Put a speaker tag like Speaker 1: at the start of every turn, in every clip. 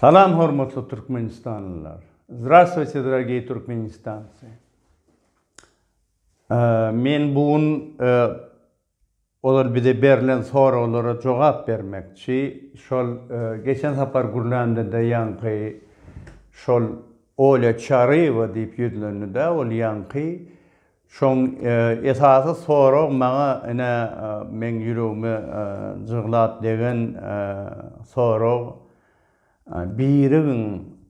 Speaker 1: Salam hormatly Türkmenistanlylar. Zdravstvuyte dragiye Türkmenistancy. Men bu gün ozal bize berlen soraglara jogap bermekçi. Şol geçen sapar gürlämde-de ýaňky şol Olýa Çaryýewa diýip ýüzlendi-de, ol ýaňky şoň esasy sorag maňa ine meň ýüregime jyglap degen sorag birigiň,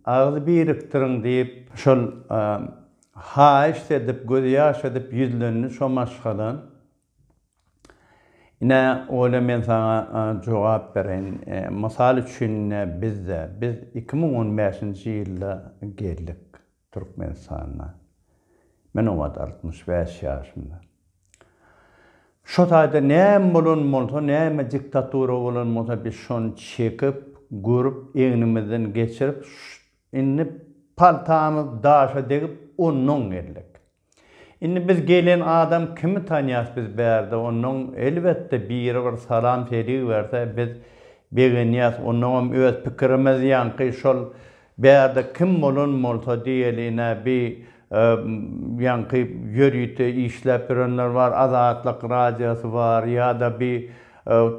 Speaker 1: agyz birikdiriň diýip şol haýyşt edip, gözýaş edip ýüzlendi şo maşgala. Ine, Olýa men saňa jogap bereýin. Mysal üçin ine bizde, biz 2015-nji ýylda geldik Türkmenistana. Men o wagt 65 ýaşymda. Şo taýda näme bolan bolsa, näme diktatura bolan bolsa biz şony çekip, görüp, egnimizden geçirip, indi paltamyz daşa degip ondan geldik. Indi biz gelen adam kimi tanýas biz bärde onnoň elbetde biri bir salam selik berse biz begenýäs onnoňam öz pikirimiz ýaňky şol bärde kim bolan bolsa diýeli ine bi ýaňky ýörite işläp ýörenler bar azatlyk radiosy bar ýada bi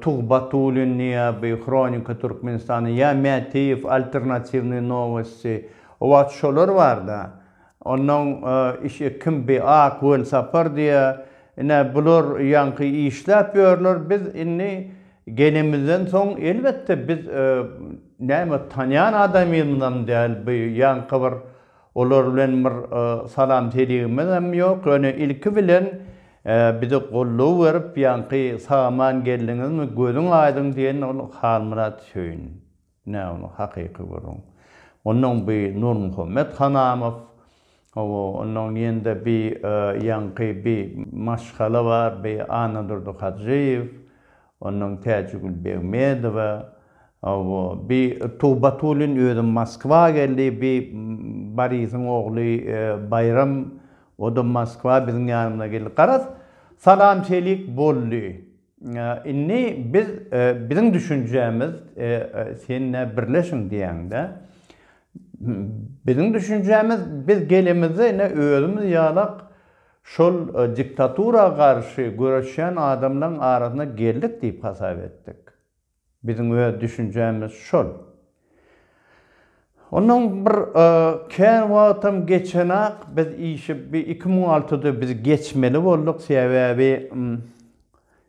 Speaker 1: Tugbatulin diýä bi hronika Türkmenistana ýa Mätiýew alternatiwnyý nowosti o wagt şolar barda Onnoň işi kim bi Ak Welsapar diýä, ine bular ýaňky işläp ýörler, biz indi gelemizden soň elbetde biz näme tanýan adamymyzam däl bi ýaňky bir olar bilen bir salam-seligimizem ýok, ýöne ilki bilen bize goldaw berip ýaňky sag-aman geldiňizmi gözüň aýdyň diýen ol Halmyrat Söýün. Ine ol hakyky gürrüň. Onnoň bi Nurmuhammet Hanamow, hawa, onnoň ýene-de bi ýaňky bi maşgala bar, bi Annadurdy Hajyýew, onnoň Täjigül Begmedowa, hawa, bi Tugbatullin özi Moskwa geldi, bi Borisiň ogly Baýram, o-da Moskwa biziň ýanymyza geldi. Garaz, salam-selik boldy. Indi biz biziň düşünjämiz sen nä birleşiň diýäňde biziň düşünjämiz biz gelemizde ine özümiz ýalak şol diktatura garşy göreşýän adamlaň arasyna geldik diýip hasap etdik. Biziň öz düşünjämiz şol. Ondan bir kän wagtam geçenak biz işi bir 2006-da biz geçmeli bolduk sebäbi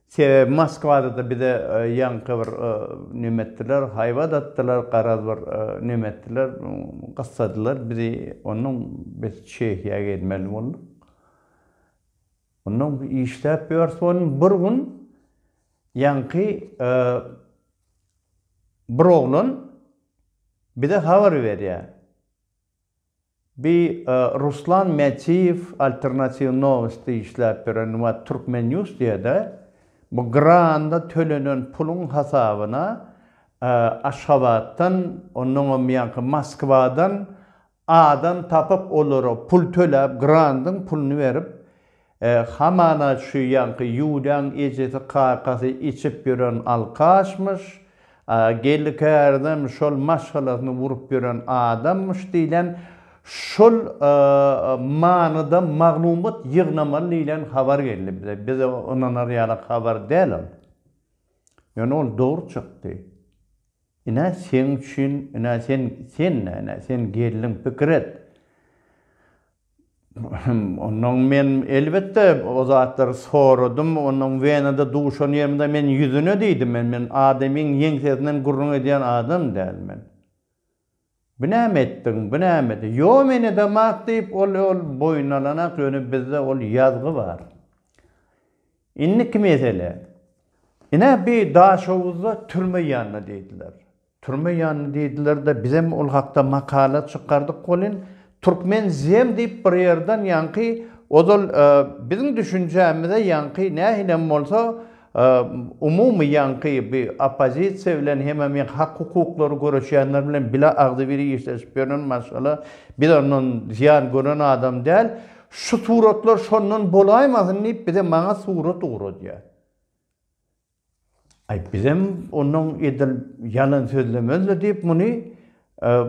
Speaker 1: sebäbi Moskwada-da bize ýaňky bir neme etdiler, haýbat atdylar, garaz bir neme etdiler, gyssadylar bizi. Ondan biz Çehiýa gelmeli bolduk. Ondan işläp ýörüs bolun bir gün Ýaňky bir oglan bize habar berýär. Bi Ruslan Mätiýew Alternatiw Nowostda işläp ýören we Türkmen News diýede, bu granda tölenen puluň hasabyna Aşgabatdan, onnoňam ýaňky Moskwadan Adam tapyp olara pul töläp grandyň puluny berip hamana şu ýaňky Ýulýaň ejesi kakasy içip ýören alkaşmyş geldi-kärdem şol maşgalasyny urup ýören adammyş diýlen şol manyda maglumat ýygnamaly diýlen habar geldi bize. Bize ynanar ýaly habar däl ol. Ýöne ol dogry çykdy. Ine seň üçin, ine sen, sen ine sen geldiň pikir et. Onnoň men elbetde o zatlary soradym, onnoň Wenada duşan ýerimde men ýüzüne diýdim men, men adamyň ýeňsesinden gürrüň edýän adam däl men. Bu näme etdigiň, bu näme etdigiň? Ýo men edemak diýip ol ol boýun alanak ýöne bizde ol ýazgy bar. Indiki mesele. Ine bi Daşoguzda türme ýanynda diýdiler. Türme ýanynda diýdiler-de bizem ol hakda makala çykardyk welin, Türkmen zem diýip bir ýerden ýaňky ozal biziň düşünjämize ýaňky nähilem bolsa umumy ýaňky bi oppozisiýa bilen hemem ýaňky hak-hukuklary göreşýänler bilen bile agzybir işleşip ýören maşgala biz ondan zyýan gören adam däl. Şu suratlar şondan bolaýmasyn diýip bize maňa surat ugradýar. Aý bizem ondan edil ýalan sözlemezle diýip muny.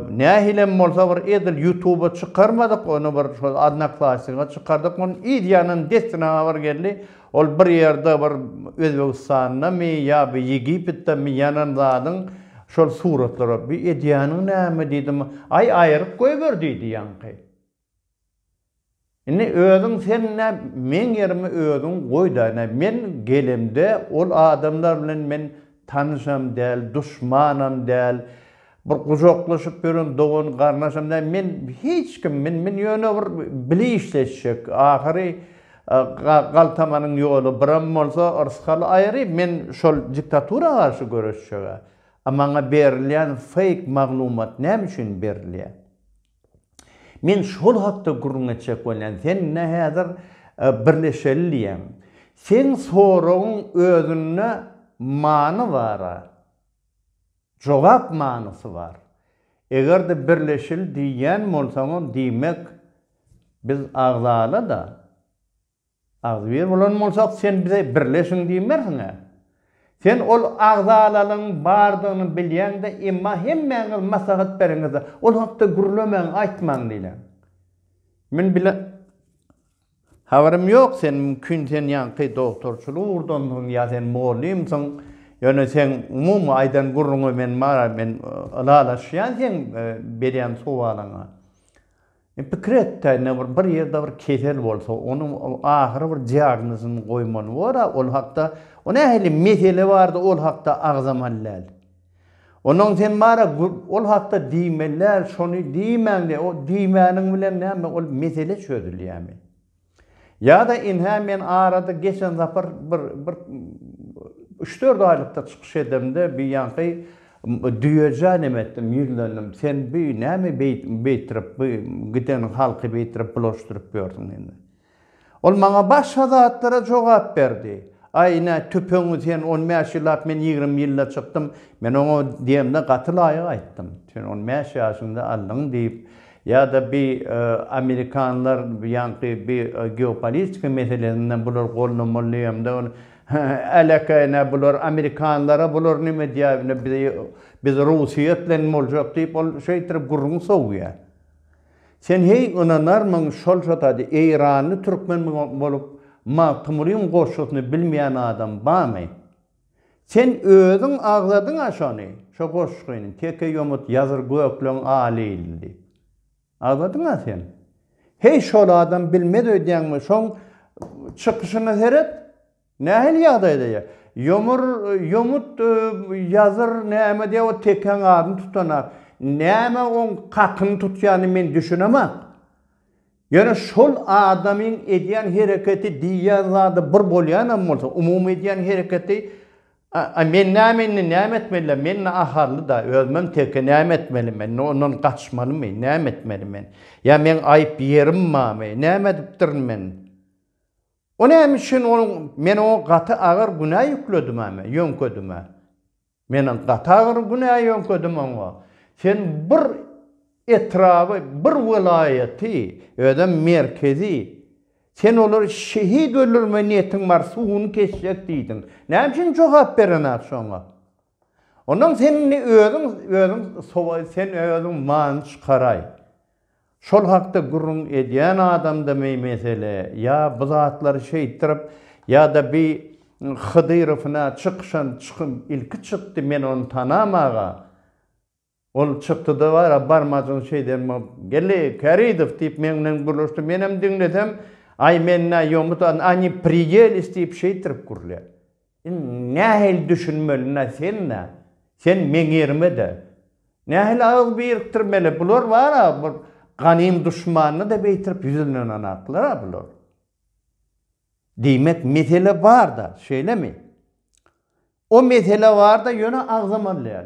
Speaker 1: Nähilem bolsa bir edil ýutuba çykarmadyk ony bir şol odnoklassnige çykardyk onuň yz ýanyndan dessine habar geldi ol bir ýerde bir Özbegistandamy ýa bir Ýegipetdemi ýanan zadyň şol suratlara bi edýäniň näme diýdim aý aýryp goýber diýdi ýaňky. Indi özüň sen nä meň ýerime özüň goýda nä men gelemde ol adamlar bilen men tanyşam däl duşmanam däl bir gujaklaşyp ýören dogan garyndaşam däl men hiç kim men men ýöne bir bile işleşjek ahyry galtamanyň ýoly biram bolsa yrsgal aýry men şol diktatura garşy göreşjegä a maňa berilýän feýk maglumat näme üçin berilýär. Men şol hakda gürrüň etjek bolýan. Sen ine häzir birleşeli diýýäň. Seň soragyň özünde many bar-a. Jogap manysy bar. Eger-de birleşeli diýýän bolsaňam, diýmek, biz agzala-da. Agzybir bolan bolsak sen bize birleşiň diýmersiň-ä. Sen ol agzalalygyň bardygyny bilýäň-de, emma hemmäňiz maslahat bereňizde, ol hakda gürlemäň, aýtmaň diýlen. Men bile habarym ýok, sen mümkin sen ýaňky dogtorçylyk ugurdansyň ýa sen mugallymsyň, ýöne seň umumy aýdan gürrüňe men bar, men ylalaşýan seň berýän sowalyňa. Pikir et-dä, ine bir bir ýerde bir kesel bolsa, onuň ahyry bir diagnozyny goýmaly bor-a, ol hakda, o nähili mesele bardy, ol hakda agzamaly däl. Onnoň sen bar-a, ol hakda diýmeli däl, şony diýmäň diý, o diýmäniň bilen näme, ol mesele çözülýärmi? Ýa-da ynha men arada geçen sapar bir bir üç-dört aýlykda çykyş edemde bir ýaňky düýejä neme etdim, ýüzlendim. Sen bi näme beýtirip bi giden halky beýtirip bulaşdyryp ýörsüň indi. Ol maňa başga zatlara jogap berdi. Aý ine tüpeňi sen on bäş ýyllap men 20 ýylda çykdym. Men oňa diýemde gaty laýyk aýtdym. Sen on bäş ýaşyňda aldyň diýip Ýa-da bi amerikanlar ýaňky bi geopolitika meselesinde bular goldamaly diýemde ol äleke ine bular amerikanlara bular neme diýýär ine bizi biz russiýa bilen boljak diýip ol şeýtirip gürrüň sowýar. Sen heý ynanarmyň şol şotady eýranly türkmen bolup Magtymgulyň goşgusyny bilmeýän adam barmy? Sen özüň agzadyň-a şony, şo goşgyny, Teke ýomut ýazyr gökleň aly-ili diýip. Agzadyň-a sen. Heý, şol adam bilmez öýdýäňmi, şoň çykyşyna seret, nähili ýagdaýda ýa. Ýomur, ýomut, ýazyr näme diýýär, o tekäň adyny tutanak. Näme oň kakyny tutýanyny men düşünemak. Ýöne şol adamyň edýän hereketi diýýän zady bir bolýanam bolsa, umumy edýän hereketi A men näme indi näme etmeli men indi aharly-da, özümem teke näme etmeli men indi ondan gaçmalymy, näme etmeli men? Ýa meň aýyp ýerim barmy, näme edipdirin men? O näme üçin onuň men oňa gaty agyr günä ýükledim-ä men, ýöňkedim-ä. Men gaty agyr günä ýöňkedim oňa. Sen bir etraby, bir welaýaty, özem merkezi, sen olary şehit öldürme niýetiň bar, suwuny kesjek diýdiň. Näme üçin jogap berenak şoňa? Onnoň sen indi özüň, özüň sowa, sen özüň many çykaraý. Şol hakda gürrüň edýän adamdamy mesele ýa bu zatlary şeýtdirip ýa-da bi Hydyrowyna çykyşan çykym ilki çykdy men ony tanamaga ol çykdyda bara barmajyny şeýden bolup Geldi Käridow diýip meň bilen gürleşdi menem diňlesem aý men nä ýomut oni priýelis diýip şeýtdirip gürlýär. Indi nähili düşünmeli nä sen nä sen meň ýerime-de Nähili agyz birikdirmeli bular bara bir ganym duşmanyna-da beýtirip ýüzlenenaklar-a bular. Diýmek mesele bar-da, şeýlemi? O mesele bar-da ýöne agzamaly däl.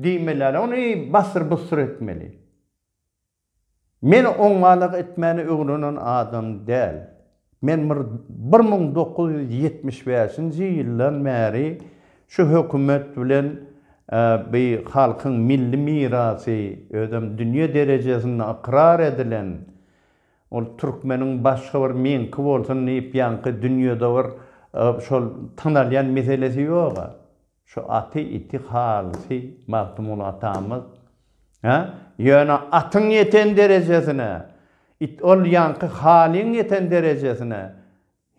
Speaker 1: Diýmeli däl, ony bassyr-bussur etmeli. Men oňňalak etmäni öwrenen adam däl. Men bir 1975-nji ýyldan bäri şu hökümet bilen bi halkyň milli mirasy, özem dünýe derejesinde ykrar edilen, ol türkmeniň başga bir meňki bolsun diýip ýaňky dünýede bir şol tanalýan meselesi ýog-a. Şu aty, iti, halysy Magtymguly atamyz. Hä? Ýöne atyň ýeten derejesine, it ol ýaňky halyň ýeten derejesine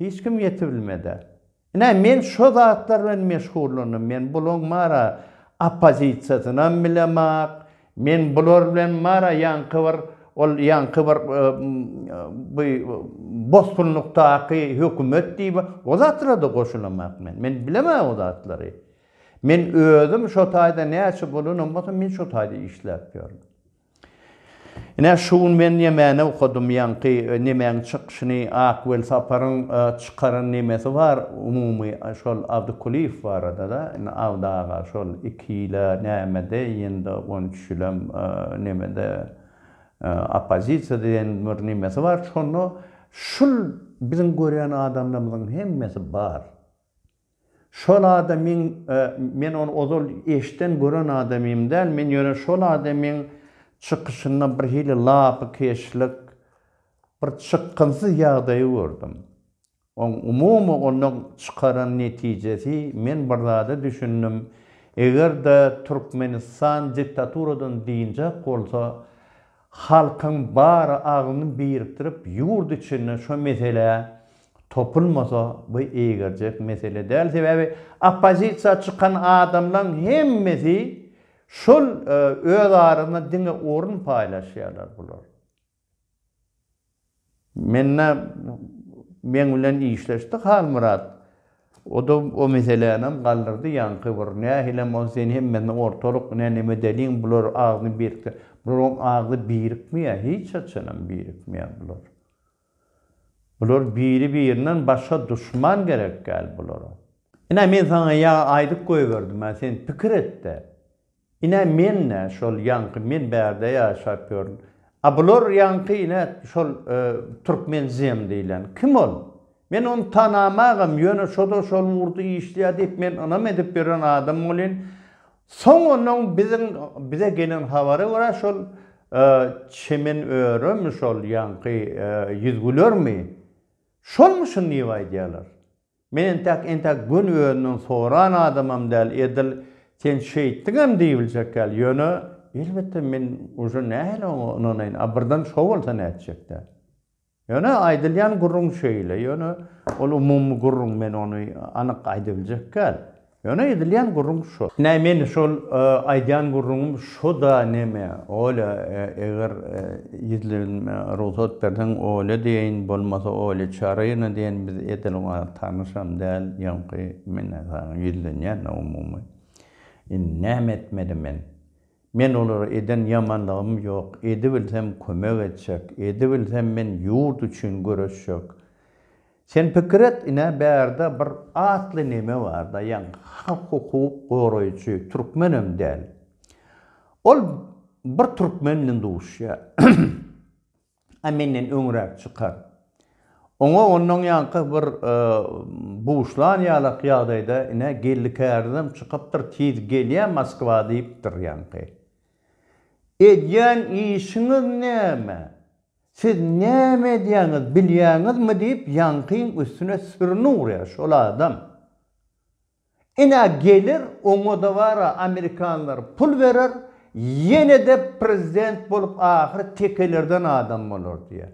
Speaker 1: hiç kim ýetibilmedi. Ine, men şo zatlar bilen meşgullandym. Men bulaň mara oppozisiýasynam bilemak, men bular bilen mara ýaňky bir ol ýaňky bir bu bosgunlykdaky hökümet diýip, o zatlara-da goşulamak men. Men bilemok o zatlary. Men özüm şo taýda näçe bolanam bolsa men şo taýda işläp ýörün. Ine şu gün men nemäni okadym ýaňky nemäň çykyşyny Ak Welsaparyň çykaran nemesi bar umumy şol Abdy Kulyýew barada-da indi Abdy aga şol iki ýyla nämede ýende 13 ýylam nemede oppozisiýa diýen bir nemesi bar şonda şul biziň görýän adamlarymyzyň hemmesi bar. Şol adamyň, men ony ozal eşden gören adamym däl, men ýöne şol adamyň çykyşynda bir hili lapykeçlik, bir çykgynsyz ýagdaýy gördüm. Oň umumy ondan çykaran netijesi, men bir zada düşündim, eger-de Türkmenistan diktaturadan dynjak bolsa, Halkyň bary agzyny birikdirip ýurt içinde şo meselä topulmasa bu eýgerjek mesele däl. Sebäbi oppozisiýa çykan adamlaň hemmesi şol öz arasynda diňe orun paýlaşýarlar bular. Mende meň bilen işleşdi Halmyrat. O-da o meselänem galdyrdy ýaňky bir nähilem bolsa sen hemmesini ortalyk ine neme edeliň bular agzyny birikdir. Bularyň agzy birikmeýär hiç haçanam birikmeýär bular. Bular biri-birinden başga duşman gerek däl bulara. Ine men saňa ýaňy aýdyp goýberdim-ä sen pikir et-de. Ine men-ä şol ýaňky men bärde ýaşap ýörün. A bular ýaňky ine şol Türkmen zem diýlen. Kim ol? Men ony tanamagam, ýöne şo-da şol ugurda işleýär diýip men ynam edip ýören adam welin, soň onuň biziň bize gelen habara görä şol Çemen Öremi şol ýaňky Ýüzgülermi? Şolmuşyn diýip aýdýarlar. Men entäk entäk göni özünden soran adamam däl edil sen şeýtdiňem diýibiljek däl ýöne elbetde men uje nähili oňa ynanaýyn a birden şo bolsa nätjekdä ýöne aýdylýan gürrüň şeýle ýöne ol umumy gürrüň men ony anyk aýdybiljek däl. Ýöne edilýän gürrüň şo. Nä men şol aýdýan gürrüňim şo-da neme, Olýa, eger ýüzlenme rugsat berseň Olýa diýeýin, bolmasa Olýa Çaryýewna diýeýin, biz edil oňa tanyşam däl, ýaňky men-ä saňa ýüzlenýän-de umumy. Indi näme etmeli men? Men olara eden ýamanlygym ýok, edibilsem kömek etjek, edibilsem men ýurt üçin göreşjek. Sen pikir et, ine bärde bir atly neme bar-da, ýaňky hak-hukuk goraýjy, türkmenem däl. Ol bir türkmen bilen duşýar. A menden öňräk çykar. Oňa ondan ýaňky bir buşlan ýalak ýagdaýda, ine Geldi Kärizem çykypdyr, tiz gelýär Moskwa diýipdir ýaňky. Edýän işiňiz näme? Siz näme edýäňiz, bilýäňizmi diýip, ýaňkyň üstüne sürüni urýar şol adam. Ine geler, oňa-da bar-a amerikanlar pul berer, ýene-de prezident bolup ahyry tekelerden adam bolar diýýär.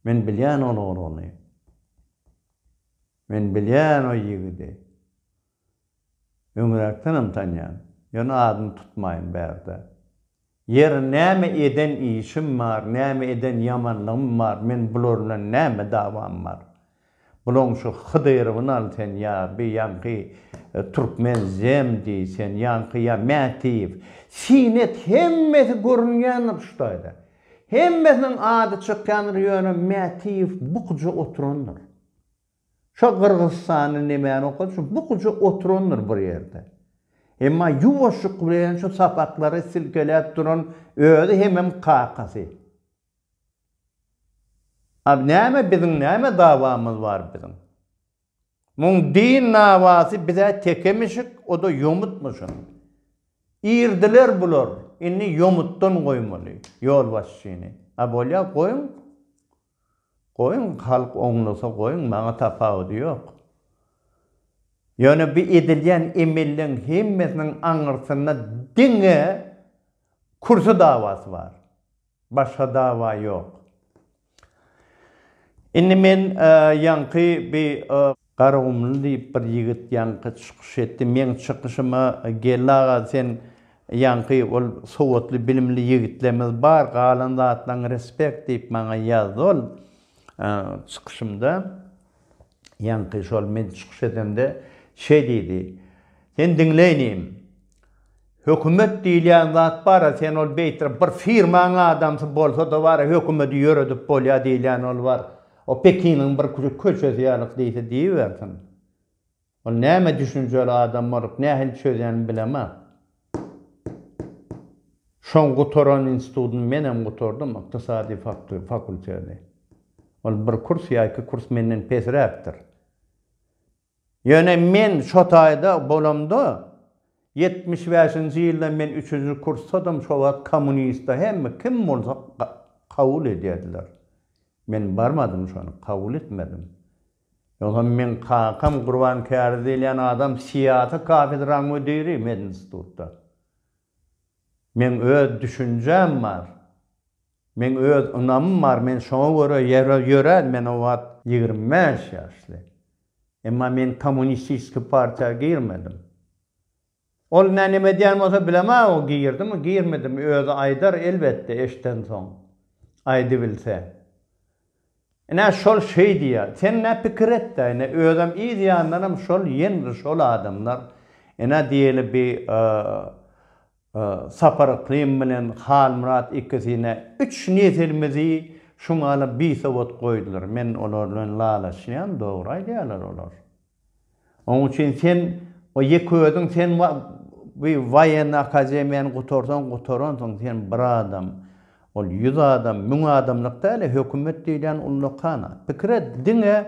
Speaker 1: Men bilýän ol oglany. Men bilýän o ýigidi. Öňräkdenem tanýan. Ýöne adyny tutmaýyn bärde. Ýeri näme eden işim bar, näme eden ýamanlygym bar, men bular bilen näme dawam bar? Bulaň şu Hydyrowyny al sen ýa bi ýaňky Türkmen zem diý sen ýaňky ýa Mätiýew. Syn et hemmesi görünýändir şu taýda. Hemmesiniň ady çykýandyr ýöne Mätiýew bukuja oturandyr. Şo Gyrgyzystanda nemäni okady, şu bukuja oturandyr bir ýerde. Emma ýuwaşjyk bilen şu sapaklary silkeläp duran özi hemem kakasy. A näme biziň näme dawamyz bar biziň? Muň din dawasy bizä tekemişik, o-da ýomutmyşyn. Irdiler bular, indi ýomutdan goýmaly ýolbaşçyny. A bolýa goýuň. Goýuň halk oňlasa goýuň maňa tapawudy ýok. Ýöne bu edilýän emelleň hemmesiniň aňyrsynda diňe. Kürsi dawasy bar. Başga dawa ýok. Indi men ýaňky bi Garagumly diýip bir ýigit ýaňky çykyş etdi. Meň çykyşyma Geldi aga sen ýaňky ol sowatly bilimli ýigitlerimiz bar galan zatlaň respekt diýip maňa ýazdy ol çykyşymda. Ýaňky şol men çykyş edemde şeý diýdi. Sen diňle inim. Hökümet diýilýän zat bar-a, sen ol beýtirip bir firmaň adamsy bolsa-da bar-a hökümedi ýöredip bolýar diýilýän ol bar. O Pekiniň bir köçesi ýalyk diýse diýibersin. Ol näme düşünjeli adam bolup nähili çözýänini bilemok. Şoň gutaran institutyny menem gutardym, ykdysady fakulteti. Ol bir kurs ýa iki kurs menden pesräkdir. Ýöne men şo taýda bolamda, 75-nji ýylda men üçünji kursdadym, şo wagt kommunistler hemme kim bolsa kabul edýärdiler. Men barmadym şony, kabul etmedim. Ýogsam meň kakam Gurban Käri diýilýän adam syýasy kafedraň müdiri medinstitutda. Meň öz düşünjäm bar. Meň öz ynamym bar, men şoňa görä ýörän, men o wagt 25 ýaşly. Emma men kommunistiski partiýa girmedim. Ol nä neme edýän bolsa bilemok, o girdimi, girmedimi, özi aýdar elbetde eşdensoň, aýdybilse. Ine şol şeý diýýär. Sen nä pikir et-dä, ine özem yz ýandanam şol ýene-de şol adamlar, ine diýeli bi Sapar Yklym bilen Halmyrat ikisine üç nesilimizi şuňala bisowat goýdular. Men olar bilen lalaşýan, dogry aýdýarlar olar. Oň üçin sen o ýeke özüň sen bu waýenny akademiýany gutarsaň gutaransyň sen bir adam. Ol ýüz adam, müň adamlyk däl-e hökümet diýilýän ullakan. Pikir et diňe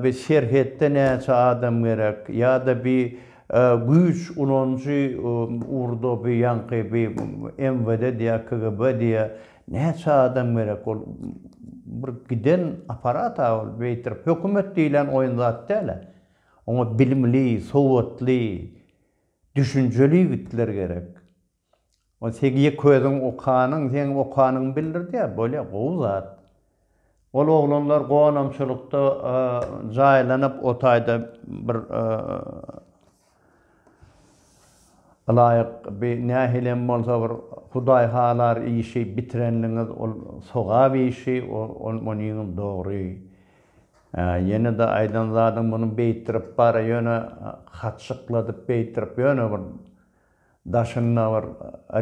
Speaker 1: bi serhetde näçe adam gerek ýa-da bi güýç ulanyjy ugurda bi ýaňky bi MWD diýä KGB diýä näçe adam gerek ol bir giden aparat-a ol beýtirip hökümet diýlen oýun zat däl-ä. Oňa bilimli, sowatly, düşünjeli ýigitler gerek. O seň ýeke özüň okanyň, seň okanyňy bildirdýär, bolýa, gowy zat. Ol oglanlar gonamçylykda jaýlanyp, o taýda bir ylaýyk bir nähilem bolsa bir Hudaý halar işi bitirenligiňiz ol sogap işi, ol onyňam dogry. Ýene-de aýdan zadyň muny beýtdirip bar, ýöne haçjykladyp beýtdirip ýöne bir Daşynda bir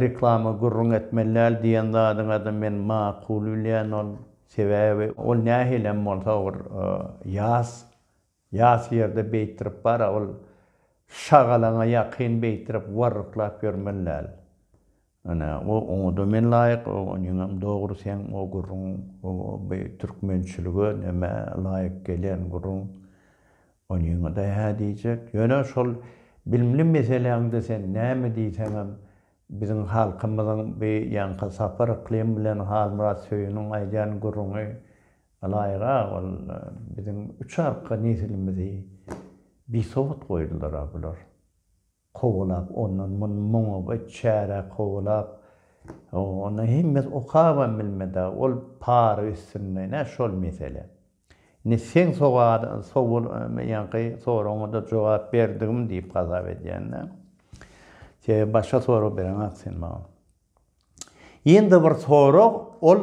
Speaker 1: reklama gürrüň etmeli däl diýen zadyňada men makul bilýän ol. Sebäbi ol nähilem bolsa bir ýas, ýas ýerde beýtdirip bara ol şagalaňa ýakyn beýtdirip warryklap ýörmeli däl. Ine o oňada men laýyk, onyňam dogry seň o gürrüň o bi türkmençilige nämä laýyk gelýän gürrüň. Onyňa-da hä diýjek. Ýöne şol bilimli meseläňde sen näme diýseňem, biziň halkymyzyň bi ýaňky Sapar Yklym bilen Halmyrat Söýüniň aýdýan gürrüňi ylaýyga ol biziň üç arka nesilimizi bisowat goýdular-a bular. Kowalap ondan muny muňa bir çärä kowalap onda hemmesi okabam bilmedi ol para üstünde ine şol mesele. Indi seň sowal sowal ýaňky soragyňa-da jogap berdigim diýip hasap edýän-dä. Sebäbi başga sorag bereňok sen maňa. Ýene-de bir sorag, ol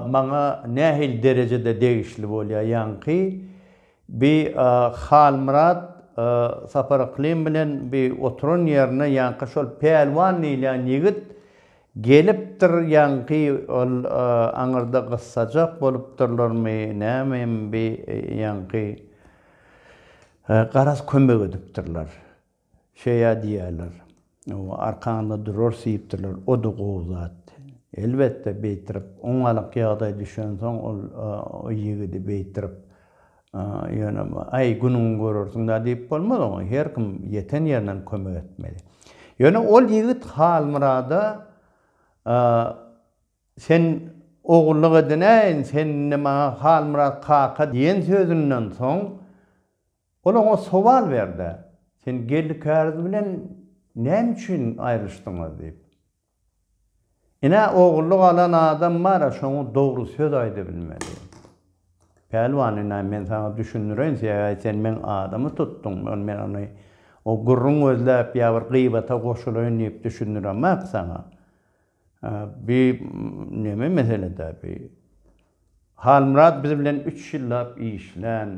Speaker 1: maňa nähili derejede degişli bolýar, ýaňky bi Halmyrat Sapar Yklym bilen bi oturan ýerine ýaňky şol Pälwan diýilýän ýigit gelipdir, ýaňky ol aňyrda gyssajak bolupdyrlarmy, nämemi bi ýaňky garaz kömek edipdirler. Şeýä diýýärler. Oba arkaňda durarys diýipdirler. O-da gowy zat. Elbetde, beýtirip, oňalyk ýagdaý düşensoň ol o ýigidi beýtirip, ýöne, Aý, günüňi görersiň-dä diýip bolmaz oňa. Her kim ýeten ýerinden kömek etmeli. Ýöne ol ýigit Halmyrada Sen ogullyk edinäýin, sen indi maňa Halmyrat kaka diýen sözünden soň, Ol oňa sowal berdi, Sen Geldi Käriz bilen näme üçin aýrylyşdyňyz? diýip. Ine ogullyk alan adam bar-a şoňa dogry söz aýdybilmeli. Pälwan ine men saňa düşündireýin sebäbi sen meň adymy tutduň ol men ony o gürrüň gözläp ýa bir gybata goşulaýyn diýip düşündiremak saňa. Bi neme meselede bi. Halmyrat biz bilen üç ýyllap işlän,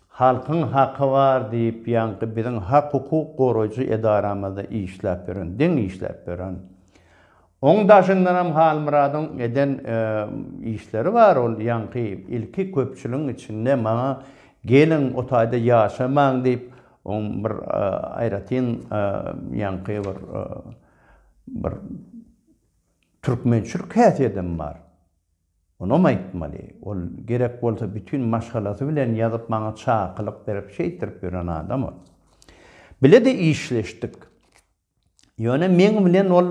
Speaker 1: halkyň haky bar diýip ýaňky biziň hak-hukuk goraýjy edaramyzda işläp ýören, deň işläp ýören. Oň daşyndanam Halmyradyň eden işleri bar, ol ýaňky ilki köpçüligiň içinde maňa geliň o taýda ýaşamaň diýip, oň bir aýratyn ýaňky bir bir türkmençilik häsiýedem bar. Onam aýtmaly. Ol gerek bolsa bütin maşgalasy bilen ýazyp maňa çakylyk berip şeýtdirip ýören adam ol. Bile-de işleşdik. Ýöne meň bilen ol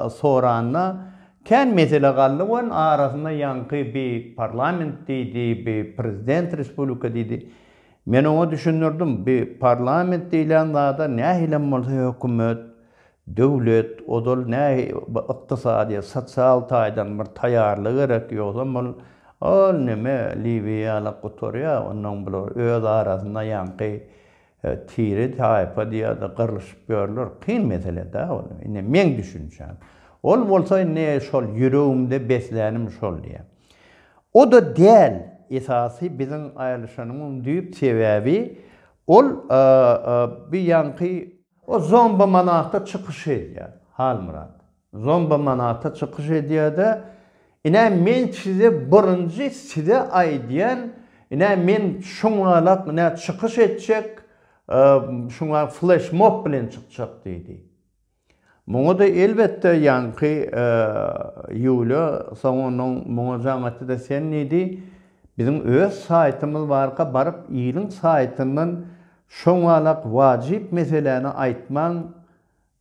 Speaker 1: soranda kän mesele galdy welin arasynda ýaňky bi parlament diýdi, bi prezident respublika diýdi. Men oňa düşündirdim, bi parlament diýlen zada nähilem bolsa hökümet, Döwlet ozal nähi ykdysady, sosial taýdan bir taýýarlygy gerek, ýogsam ol ol neme Liwiýa ýaly gutarýar, onnoň bular öz arasynda ýaňky tire taýpa diýýärler gyrlyşyp ýörler, kyn mesele-dä ol, indi meň düşünjäm. Ol bolsa indi şol ýüregimde beslänim şol diýýär. O-da däl, esasy biziň aýrylyşanymyň düýp sebäbi ol bi ýaňky O Zomba Manatda çykyş edýär, Halmyrat. Zomba Manatda çykyş edýär-de, Ine, men size birinji size aýdýan, ine, men şuňalak, ine, çykyş etjek, şuňa fleşmob bilen çykjak diýdi. Muňa-da elbetde ýaňky Ýulýa soň onuň muňa jaň etdi-de, sen diýdi, biziň öz saýtymyz barka baryp iliň saýtyndan Şoňalak wajyp meseläni aýtmaň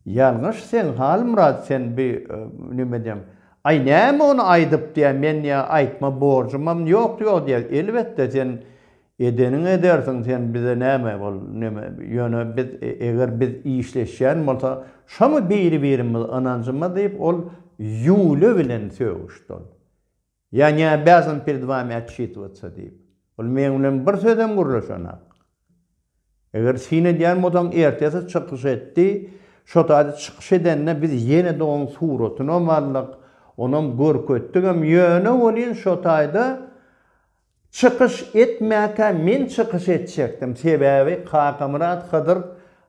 Speaker 1: ýalňyş seň Halmyrat sen bi neme diýem aý näme ony aýdyp diýä men diýä aýtma borjumam ýok ýok diýä elbetde sen edeniňi edersiň sen bize näme ol neme ýöne biz eger biz işleşýän bolsa şomy biri birimiz ynanjymyz diýip ol Ýule bilen sögüşdi ol. Ýa ne obýazan pered wami otçitywatsa diýip. Ol meň bilen bir sözem gürleşenak. Eger syn edýän bolsaň ertesi çykyş etdi, şo taýda çykyş edende biz ýene-de oň suratynam aldyk, onam görkezdigem, ýöne welin şo taýda Çykyş etmäkä men çykyş etjekdim, sebäbi Kakamyrat Hydyr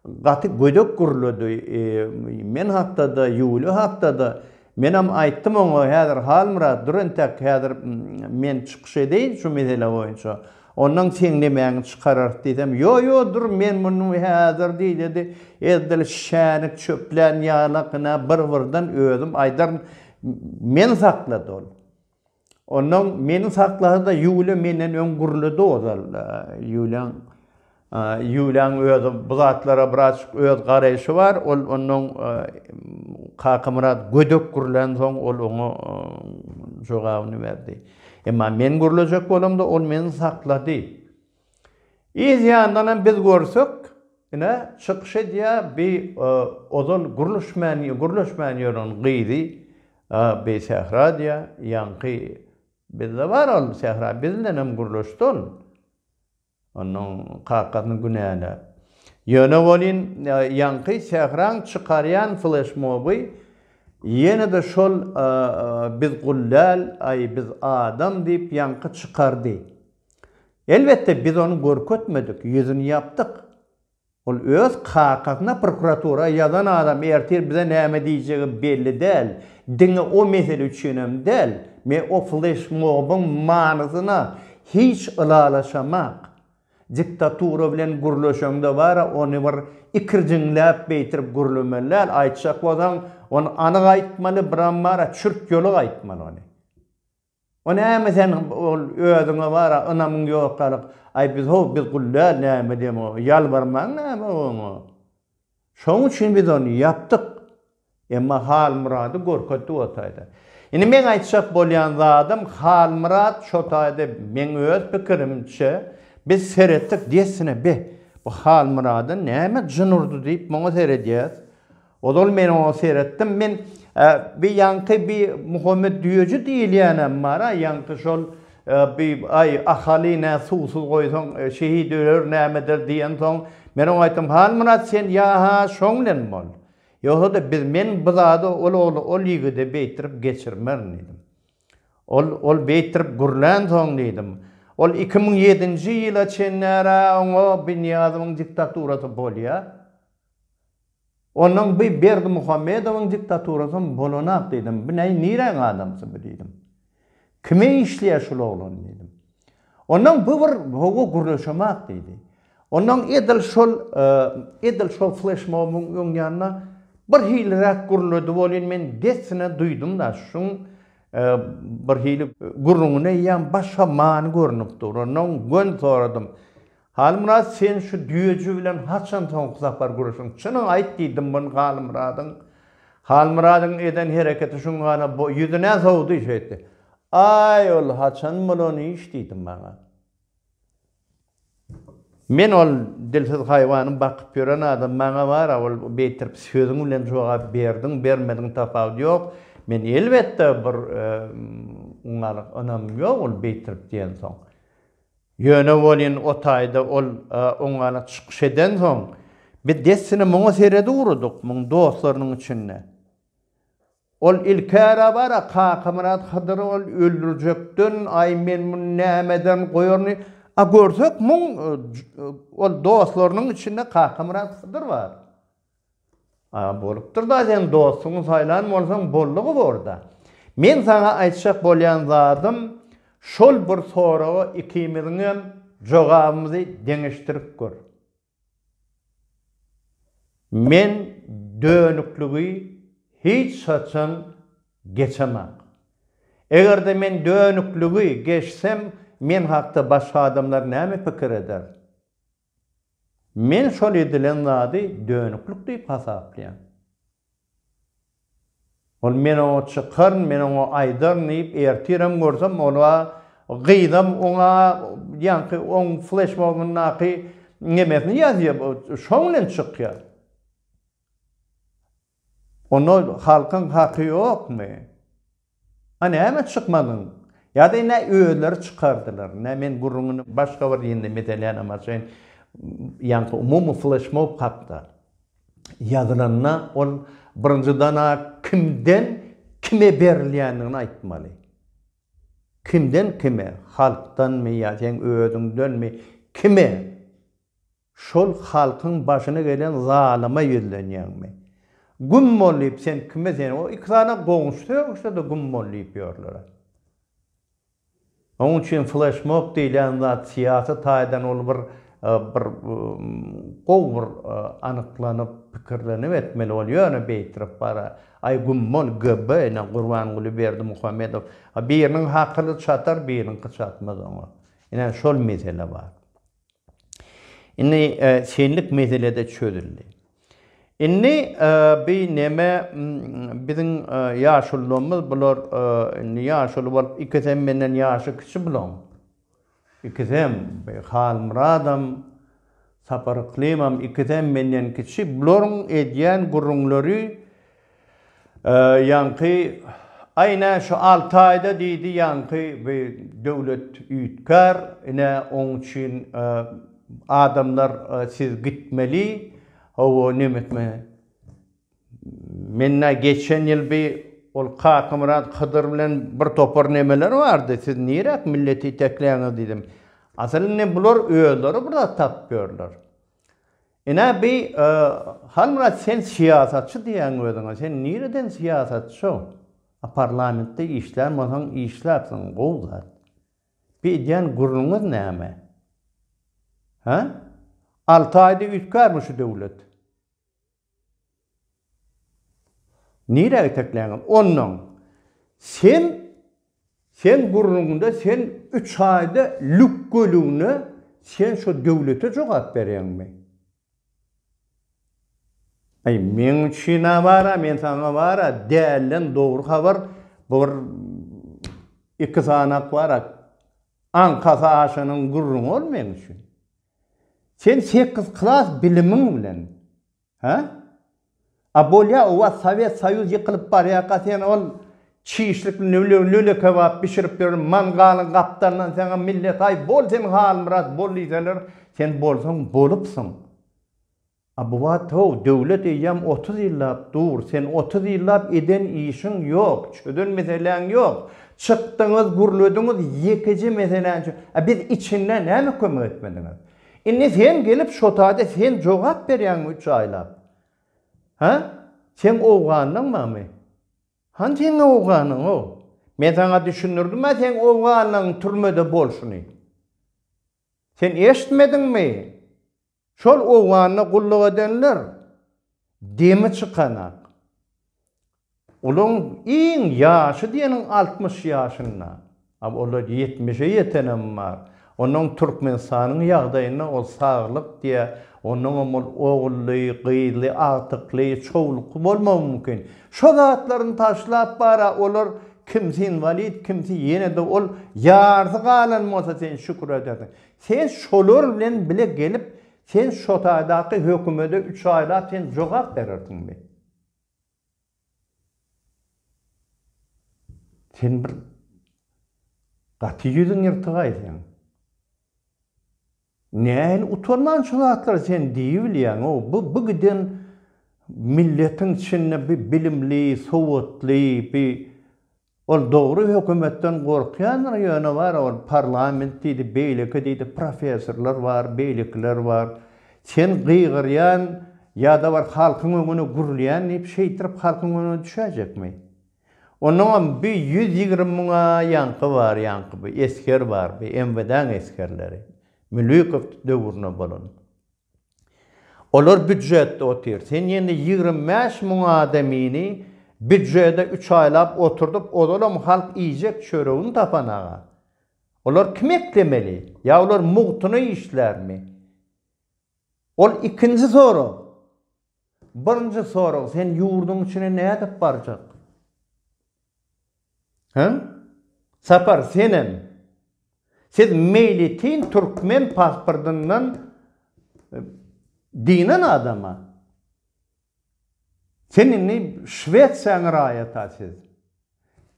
Speaker 1: gaty gödek gürledi, men hakda-da, Ýuliýa hakda-da. Menem aýtdym oňa, häzir Halmyrat, dur entek, häzir men çykyş edeýin şu mesele boýunça, ondan seň nemäňi çykararys diýsem, ýo, ýo, dur, men muny häzir diýdi, edil şänik çöplän ýalak, ine, bir-birden özüm aýdaryn, meni saklady ol. Onnoň meni saklasa-da Ýuliýa menden öň gürledi ozal. Ýuliýaň Ýuliýaň özi bu zatlara birazjyk öz garaýşy bar. Ol onnoň Kakamyrat gödek gürlänsoň ol oňa jogabyny berdi. Emma men gürlejek bolamda ol meni saklady. Yz ýandanam biz görsek, ine, çykyş edýär, bi ozal gürleşmän, gürleşmän ýören gyzy, bi Sähra diýýär, ýaňky bizde bar ol Sähra, biz bilenem gürleşdi ol. Onuň kakasyny günäläp. Ýöne welin, ýaňky Sähraň çykarýan fleşmoby ýene-de şol biz gul däl, aý biz adam diýip ýaňky çykardy. Elbetde, biz ony görkezmedik, ýüzüni ýapdyk. Ol öz kakasyna prokuratura ýazan adam, ertir bize näme diýjegi belli däl. Diňe o mesele üçinem däl, men o fleşmobyň manysyna hiç ylalaşamak. Diktatura bilen gürleşeňde bar-a, ony bir ikirjiňläp beýtirip gürlemeli däl, aýtjak bolsaň, ony anyk aýtmaly, biram bar-a, çürt-ýoluk aýtmaly ony. O näme sen ol özüňe bara ynamyň ýok ýaly aý biz how biz gul däl näme diýem o ýalbarmaň näme oňa. Şoň üçin biz ony ýapdyk. Emma Halmyrady görkezdik o taýda. Indi meň aýtjak bolýan zadym Halmyrat şo taýda meň öz pikirimçe biz seretdik dessine be bu Halmyrada näme jyn urdy diýip muňa seredýäs. Ozal men oňa seretdim. Men. bi ýaňky bi Muhammet Düýeji diýilýänem bar-a, ýaňky şol bi aý Ahaly nä suwsuz goýsaň şehit öler nämedir diýensoň, men oňa aýtdym, Halmyrat sen ýa-ha şoň bilen bol. Ýogsa-da biz men bu zady ol ogly ol ýigide beýtdirip geçirmerin diýdim. Ol ol beýtdirip gürlänsoň diýdim. Ol 2007-nji ýyla çenlär-ä oňa bi Nyýazowyň diktaturasy bolýa. Onnoň bi Berdimuhamedowyň diktaturasam bolanak diýdim. Bu näý niräň adamsy bu diýdim. Kime işleýär şul oglan diýdim. Onnoň bu bir hawa gürleşemak diýdi. Onnoň edil şol edil şol fleşmobyň öň ýanynda bir hiliräk gürledi welin men dessine duýdum-da şuň bir hili gürrüňine eýýäm başga many görnüp dur. Onnoň göni soradym. Halmyrat sen şu düýeji bilen haçan soňky sapar gürleşdiň? Çynyňy aýt diýdim muny Halmyradyň Halmyradyň eden hereketi şuňňala bo ýüzüne sowdy şeýtdi. Aý ol haçan bolan iş diýdi maňa. Men ol dilsiz haýwany bakyp ýören adam maňa bar-a ol beýtirip sözüň bilen jogap berdiň bermediň tapawudy ýok. Men elbetde bir uňňalyk ynamym ýok ol beýtirip diýensoň. Ýöne welin o taýda ol oňňala çykyş edensoň, biz dessine muňa seredip ugradyk, muň dostlarynyň içinde. Ol ilk-ä bar-a Kakamyrat Hydyry ol öldürjekden, aý men muny nämeden goýaryn, a görsek muň ol dostlarynyň içinde Kakamyrat Hydyr bar. A bolupdyr-da sen dostuňy saýlan bolsaň boldugy borda. Men saňa aýtjak bolýan zadym şol bir soraga ikimiziňem jogabymyzy deňeşdirip gör. Men dönükligi hiç haçan geçemak. Eger-de men dönükligi geçsem men hakda başga adamlar näme pikir eder? Men şol edilen zady dönüklik diýip hasaplaýan. Ol men oňa çykaryn, men oňa aýdaryn diýip, ertirem görsem ol-a gyzam oňa ýaňky oň fleşmobyndaky nemesini ýazýar, şoň bilen çykýar. Onda halkyň haky ýokmy? A näme çykmadyň? Ýa-da ine özleri çykardylar. Ine men gürrüňini başga bir indi meselänem açaýyn. Ýaňky umumy fleşmob hakda ýazylanda ol birinjiden-a kimden kime berilýändigini aýtmaly. Kimden kime? Halkdanmy ýa seň özüňdenmi? Kime? Şol halkyň başyna gelen zalyma ýüzlenýäňmi? Güm bol diýip sen kime sen o iki sany goňşy sögüşse-de güm bol diýip ýörler-ä. Onuň üçin fleşmob diýilýän zat syýasy taýdan ol bir bir gowy bir anyklanyp pikirlenip etmeli ol ýöne beýtirip bara aý güm bol GB ine Gurbanguly Berdimuhamedow biriniň hakyly çatar biriniňki çatmaz oňa. Ine şol mesele bar. Indi senlik mesele-de çözüldi. Indi bi neme biziň ýaşulularymyz bular indi ýaşuly bolup ikisem menden ýaşy kiçi bulaň. Ikisem Halmyradam, Sapar Yklymam ikisem menden kiçi. Bularyň edýän gürrüňleri Ýaňky, Aý ine şu alty aýda diýdi ýaňky bi döwlet üýtgär, ine oň üçin adamlar siz gitmeli, hawa nemetme. Men-ä geçen ýyl bi ol Kakamyrat Hydyr bilen bir topar nemeler bardy, siz niräk milleti itekleýäňiz diýdim. Asyl indi bular özleri bir zat tapyp ýörler. Ine bi Halmyrat sen syýasatçy diýýäň özüňe sen nireden syýasatçy a parlamentde işlän bolsaň işläpsiň gowy zat. Bi edýän gürrüňiz näme? Hä? Alty aýda üýtgärmi şu döwlet? Nirä itekleýäňiz? Onnoň sen seň gürrüňiňde sen üç aýda lükgeligine sen şo döwlete jogap berýäňmi? Aý meň üçin-ä bar-a, men saňa bar-a dälden dogry habar bu bir iki sanak bar-a aňkasy aşanyň gürrüňi ol meň üçin. Sen sekiz klas bilimiň bilen Hä? A bolýa o wagt Sowet Soýuz ýykylyp barýarka sen ol çişlik lüle kebap bişirip ýören mangalyň gapdalyndan saňa millet aý bol sen Halmyrat bol diýseler sen bolsaň bolupsyň. A bu wagt how döwlet eýýäm 30 ýyllap dur sen 30 ýyllap eden işiň ýok çözen meseläň ýok çykdyňyz gürlediňiz ýekeje meseläni çö a biz içinde näme kömek etmediňiz. Indi sen gelip şo taýda sen jogap berýäňmi üç aýlap. Hä? Seň owganlyň barmy? Hany seň owganyň-ow? Men saňa düşündirdim-ä seň owganlygyň türmede bolşuny. Sen eşitmediňmi? Şol owganda gulluk edenler demi çykanak. Olaň iň ýaşy diýeniň 60 ýaşynda. A olar ýetmişe ýetenem bar. Onnoň Türkmenistanyň ýagdaýynda ol saglyk diýä, onnoňam ol ogully, gyzly, agtykly, çowlukly bolmagy mümkin. Şo zatlaryny taşlap bara olar kimsi inwalid, kimsi ýene-de ol ýarsy galan bolsa sen şükür edersiň. Sen şolar bilen bile gelip sen şo taýdaky hökümede üç aýlap sen jogap berersiňmi? Sen bir gaty ýüzüň ýyrtygaý seň. Nähili utanman şu zatlary sen diýibilýäň-ow, bu bu giden milletiň içinde bi bilimli, sowatly, bi Ol dogry hökümetden gorkýandyr ýöne bar ol parlament diýdi beýleki diýdi professorlar bar beýlekiler bar sen gygyrýan ýada bar halkyň öňüne gürlýän diýip şeýtirip halkyň öňüne düşäýjekmi onnoňam bi 120 müňa ýaňky bar ýaňky bi esger bar bi MWD-äň esgerleri Mülükow döwrüne bolan. Olar býudžetde otyr. Sen ýene 25 müň adamyny býudžede üç aýlap oturdyp, ozalam halk iýjek çöregini tapanaga. Olar kim eklemeli? Ýa olar mugtuna işlärmi? Ol ikinji sorag. Birinji sorag, sen ýurduň içine nädip barjak? Hä? Sapar, senem. Siz meýletin türkmen pasportyndan dynan adama. Sen indi Şwesiýanyň raýaty siz.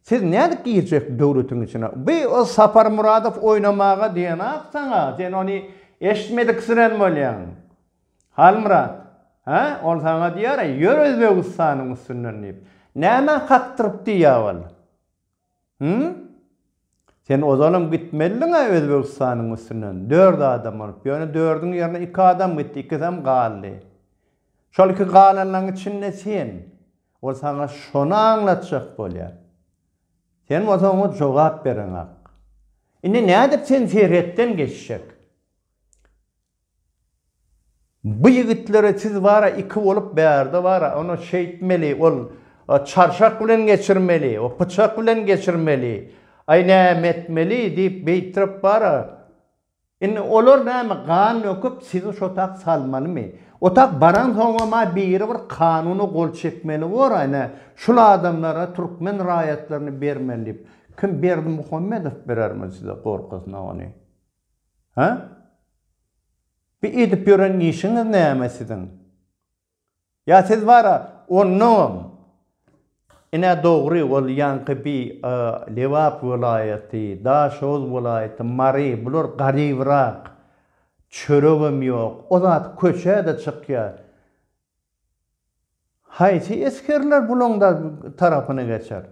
Speaker 1: Siz nädip girjek döwletiň içine? Bi o Sapar Muradow oýnamaga diýenak saňa. Sen ony eşitmediksiren bolýaň. Halmyrat, hä, ol saňa diýer-ä, ýör Özbegistanyň üstünden diýip. Nämä kakdyryp diýýä ol? Hü? Sen ozalam gitmelidiň-ä Özbegistanyň üstünden, dört adam bolup. Ýöne dördüň ýerine iki adam gitdi, ikisem galdy. Şol iki galanlaryň içinde sen. Ol saňa şony aňlatjak bolýar. Sen bolsa oňa jogap bereňok. Indi nädip sen serhetden geçjek? Bu ýigitlere siz bara iki bolup bärde bara ony şeýtmeli ol çarşak bilen geçirmeli o pyçak bilen geçirmeli aý näme etmeli diýip beýtdirip bara indi olar näme gan döküp sizi şotak salmalymy otak baran soňama biri bir kanuna gol çekmeli bor aý şul adamlara türkmen raýatlaryny bermeli diýip kim Berdimuhamedow berermi size gorkusyna ony hä Bi edip ýören işiňiz näme siziň? Ýa siz bara onnoňam ine dogry ol ýaňky bi Lebap welaýaty, Daşoguz welaýaty, Mary bular garybrak. Çöregem ýok. O zat köçä-de çykýar. Haýsy esgerler bulaň da tarapyna geçer?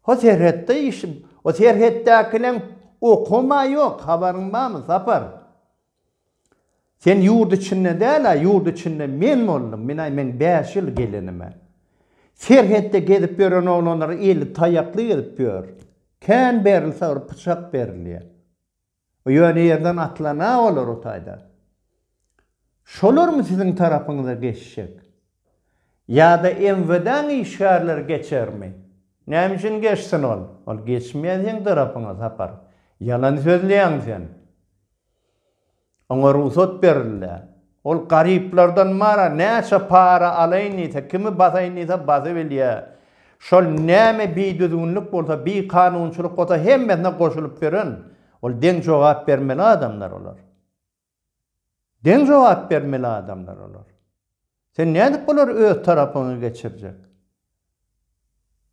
Speaker 1: Ho serhetde iş, o serhetdäkileň okama ýok, habaryň barmy, Sapar? Sen ýurt içinde däl-ä, ýurt içinde men boldum, men-aý meň bäş ýyl gelenime. Serhetde gezip ýören oglanlar eli taýakly gezip ýör. Kän berilse bir pyçak berilýär. Ýöne ýerden atylan-a olar o taýda. Şolarmy siziň tarapyňyza geçjek? Ýa-da MWD-niň işgärleri geçermi? Näme üçin geçsin ol? Ol geçmeýär seň tarapyňa, Sapar. Ýalan sözleýäň sen. Oňa rugsat berildi. Ol garyplardan mara näçe para alaýyn diýse, kimi basaýyn diýse basybilýär. Şol näme bidüzgünlik bolsa, bikanunçylyk bolsa hemmesine goşulyp ýören. Ol deň jogap bermeli adamlar olar. Deň jogap bermeli adamlar olar. Sen nädip bulary öz tarapyňa geçirjek?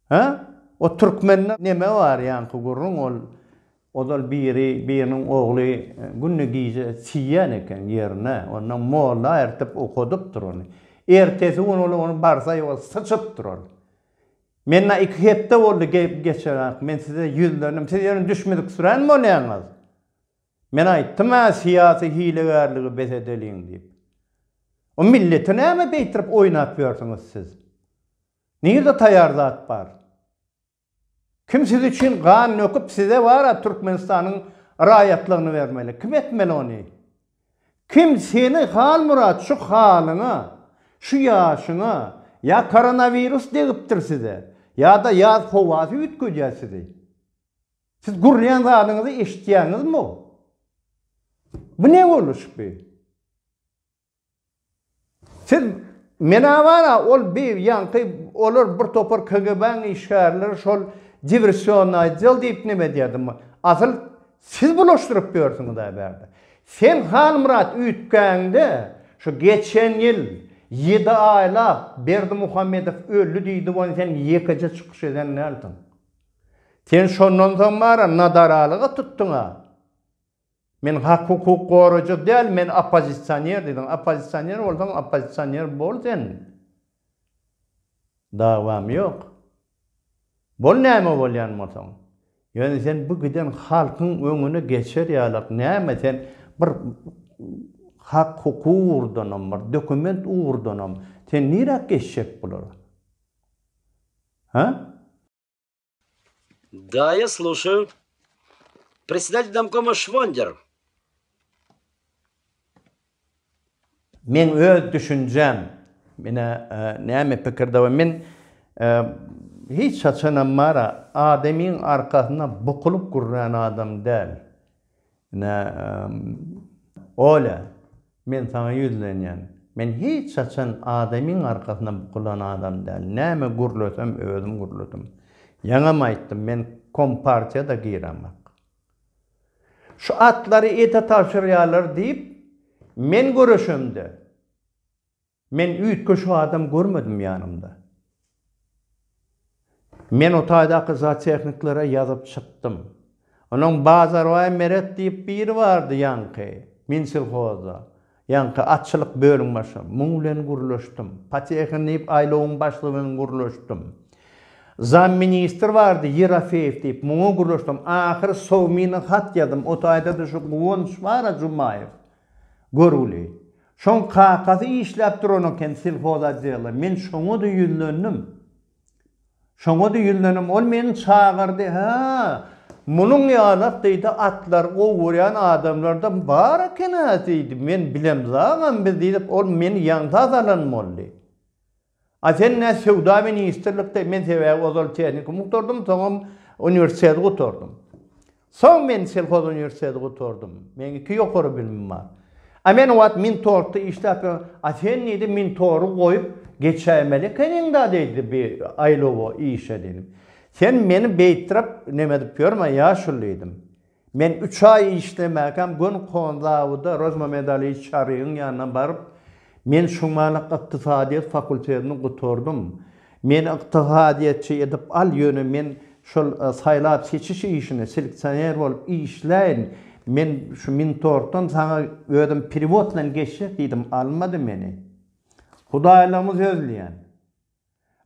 Speaker 1: Hä? O türkmende neme bar ýaňky gürrüň ol ozal biri biriniň ogly günde gije siýýän eken ýerine ondan molla ertip okadypdyr ony. Ertesi gün ol ony barsa ýok syçypdyr ol. Mennä iki hepde boldy geçenak men size ýüzlendim siz ýöne düşmediksirän bolýaňyz. Men aýtdym-ä syýasy hilegärligi bes edeliň diýip. O milleti näme beýtirip oýnap ýörsüňiz siz? Nirde taýar zat bar? Kim siz üçin gan döküp size bar-a Türkmenistanyň raýatlygyny bermeli? Kim etmeli ony? Kim seni Halmyrat şu halyňa, şu ýaşyňa ýa koronawirus degipdir size, ýa-da ýaz howasy üýtgedýär sizi. Siz gürleýän zadyňyzy eşitýäňizmi? Bu ne boluş bi? Siz menä bara ol bi ýaňky olar bir topar KGB-niň işgärleri şol diwersionnyý otdel diýip neme edýärdim. Asyl siz bulaşdyryp ýörsüňiz-ä bärde. Sen Halmyrat üýtgäňde şu geçen ýyl ýedi aýlap Berdimuhamedow öldi diýdi ony sen ýekeje çykyş eden dälsiň. Sen şondan soň bara nadaralyga tutduň-a. Men hak-hukuk goraýjy däl, men oppozisioner diýdiň. Oppozisioner bolsaň, oppozisioner bol sen. Dawam ýok. Bol näme bolýan bolsaň. Ýöne sen bu giden halkyň öňüne geçer ýalak näme sen bir hak-hukuk ugurdanam, bir dokument ugurdanam sen niräk geçjek bulara? Hä?
Speaker 2: Да, я слушаю. Председатель домкома Швондер.
Speaker 1: Meň öz düşünjäm, menä näme pikirde we men hiç haçanam bara adamyň arkasynda bukulyp gürlän adam däl. Ine, Olýa, men saňa ýüzlenýän. Men hiç haçan adamyň arkasyna bukulan adam däl. Näme gürlesem özüm gürledim. Ýaňam aýtdym, men kompartiýa-da giremak. Şu atlary ete tabşyrýarlar diýip, men göreşemde, Men üýtgeşik adam görmedim ýanymda. Men o taýdaky zootehniklere ýazyp çykdym. Onuň Bazarbaý Meret diýip biri bardy ýaňky, Minselhozda. Ýaňky atçylyk bölüm başlygy. Muň bilen gürleşdim. Potehin diýip aýlawyň başlygy bilen gürleşdim. Zamministr bardy Ýerofeýew diýip, muňa gürleşdim. Ahyry Sowmina hat ýazdym. O taýda-da şu Guwanç bar-a Jumaýew. Görgüli. Şoň kakasy işläp duran eken selhozotdelda. Men şoňa-da ýüzlendim. Şoňa-da ýüzlendim. Ol meni çagyrdy. Hä, munuň ýalak diýdi, atlary gowy görýän adamlar-da bar eken-ä diýdi. Men bilemzagam biz diýdik. Ol meni ýaňsa salan boldy. A sen nä söwda ministrlikde, men sebäbi ozal tehnikum gutardym, soňam uniwersiteti gutardym. Soň men selhoz uniwersiteti gutardym. Meň iki ýokary bilimim bar. A men o wagt Mintorgda işläp ýörün. A sen diýdi, Mintory goýup geçäýmeli ekeniň-da diýdi bi aýlawa işe diýdim. Sen meni beýtdirip neme edip ýörme ýaşuly diýdim. Men üç aý işlemäkäm göni konzawoda Rozmamedaliýewiç Çarygyň ýanyna baryp, Men şuňňalak ykdysadyýet fakultetini gutardym. Meni ykdysadyýetçi edip al, ýöne men şol saýlap-seçiş işine seleksioner bolup işläýin. Men şu Mintorgdan saňa özüm perewod bilen geçjek diýdim, almady meni. Hudaýlygymy sözleýän.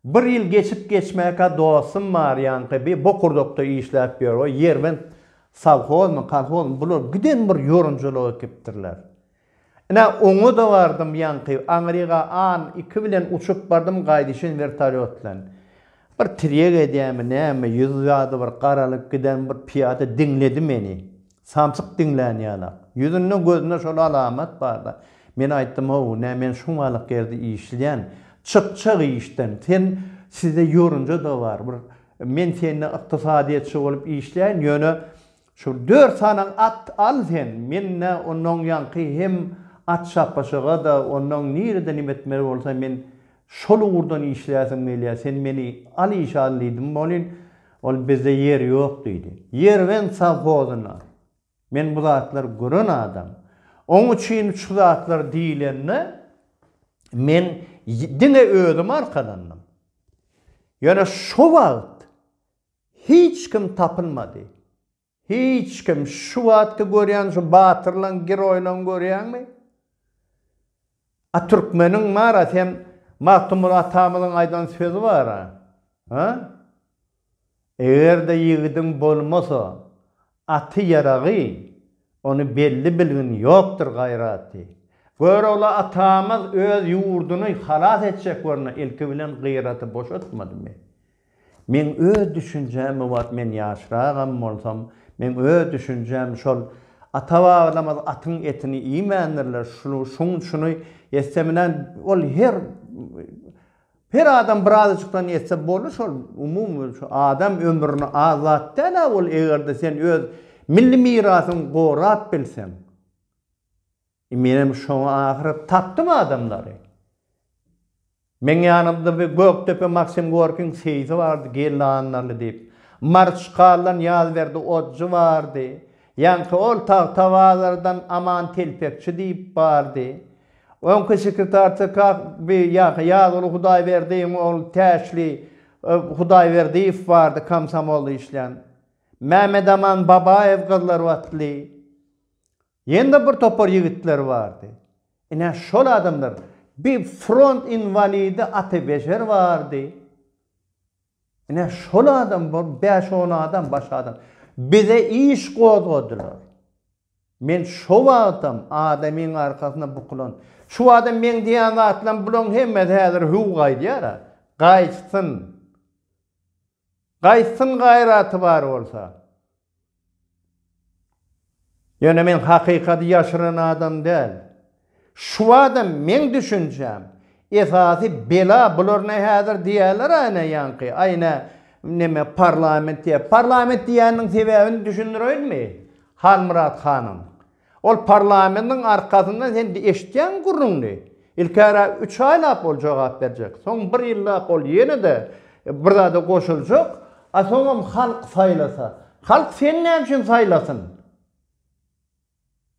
Speaker 1: Bir ýyl geçip geçmäkä dostum bar ýaňky bi bokurdakda işläp ýör o Ýerbent sowhozmy kolhozmy bular giden bir ýorunjalyk ekipdirler. Ine oňa-da bardym ýaňky aňryga an iki bilen uçup bardym gaýdyşyn wertolýot bilen. Bir tirýek edýämi näme ýüzi zady bir garalyp giden bir pyýada diňledi meni. Samsyk diňlän ýalak. Ýüzünde gözünde şol alamat barda. Men aýtdym how, nä men şuňalyk ýerde işleýän. Çykjak işden. Sen sizde ýorunja-da bar. Bir men sende ykdysadyýetçi bolup işleýän, ýöne şu dört sany at al sen. Men nä onnoň ýaňky hem at çapyşyga-da, onnoň nirede nime etmeli bolsa men şol ugurdan işläsim gelýär. Sen meni al işe al diýdim welin, Ol bizde ýer ýok diýdi. Ýerbent sowhozyna. Men bu zatlary gören adam. Oň üçin şu zatlar diýlende men diňe özüm arkalandym. Ýöne şo wagt hiç kim tapylmady. Hiç kim şu wagtky görýän şu batyrlaň geroýlaň görýäňmi? A türkmeniň bara sen Magtymguly atamyzyň aýdan sözi bara. Ha? Eger-de ýigidiň bolmasa aty ýaragy ony belli bilgin ýokdur gaýraty. Görogly atamyz öz ýurduny halas etjek bolanda ilki bilen gyraty boşatmadymy? Meň öz düşünjäm bu wagt men ýaşragam bolsam, meň öz düşünjäm şol ata-babalarymyz atyň etini iýmändirler, şuny şuň şuny etse bilen ol her her adam birazajykdan etse boldy şol umumy şu adam ömrüni az zat däl-ä ol eger-de sen öz milli mirasyňy gorap bilseň. Menem şoňa ahyry tapdym adamlary. Meň ýanymda bir Gökdepe Maksim Gorkiň seýsi bardy, Geldi Annaly diýip. Marçkaldan Ýazberdi Otjy bardy. Ýaňky ol Tagtabazardan Aman Telpekçi diýip bardy. Öňki sekretar TK bi ýaňky Ýazguly Hudaýberdiýewiň ogly Täçli Hudaýberdiýew bardy, komsomolda işlän. Mämmedaman Babaýew gyzlarbatly. Ýene-de bir topar ýigitler bardy. Ine, şol adamlar. Bir front inwalidi Ata Beşer bardy. Ine, şol adam, bir bäş-on adam, başga adam. Bize iş gozgadylar. Men şo wagtam adamyň arkasyna bukulan. Şu adam meň diýen zatlarym bulaň hemmesi häzir hüw gaýdýar-a. Gaýtsyn. Gaýtsyn gaýraty bar bolsa. Ýöne men hakykaty ýaşyran adam däl. Şu adam meň düşünjäm, esasy bela bular ne häzir diýýärler-ä ine ýaňky, aý ine neme parlament diýýär. Parlament diýýäniniň sebäbini düşündireýinmi, Halmyrat hanym? Ol parlamentiň arkasyndan sen eşitýäňmi gürrüňini? Ilk-ä üç aýlap ol jogap berjek, soň bir ýyllap ol ýene-de bir zada goşuljak, a soňam halk saýlasa. Halk seni näme üçin saýlasyn?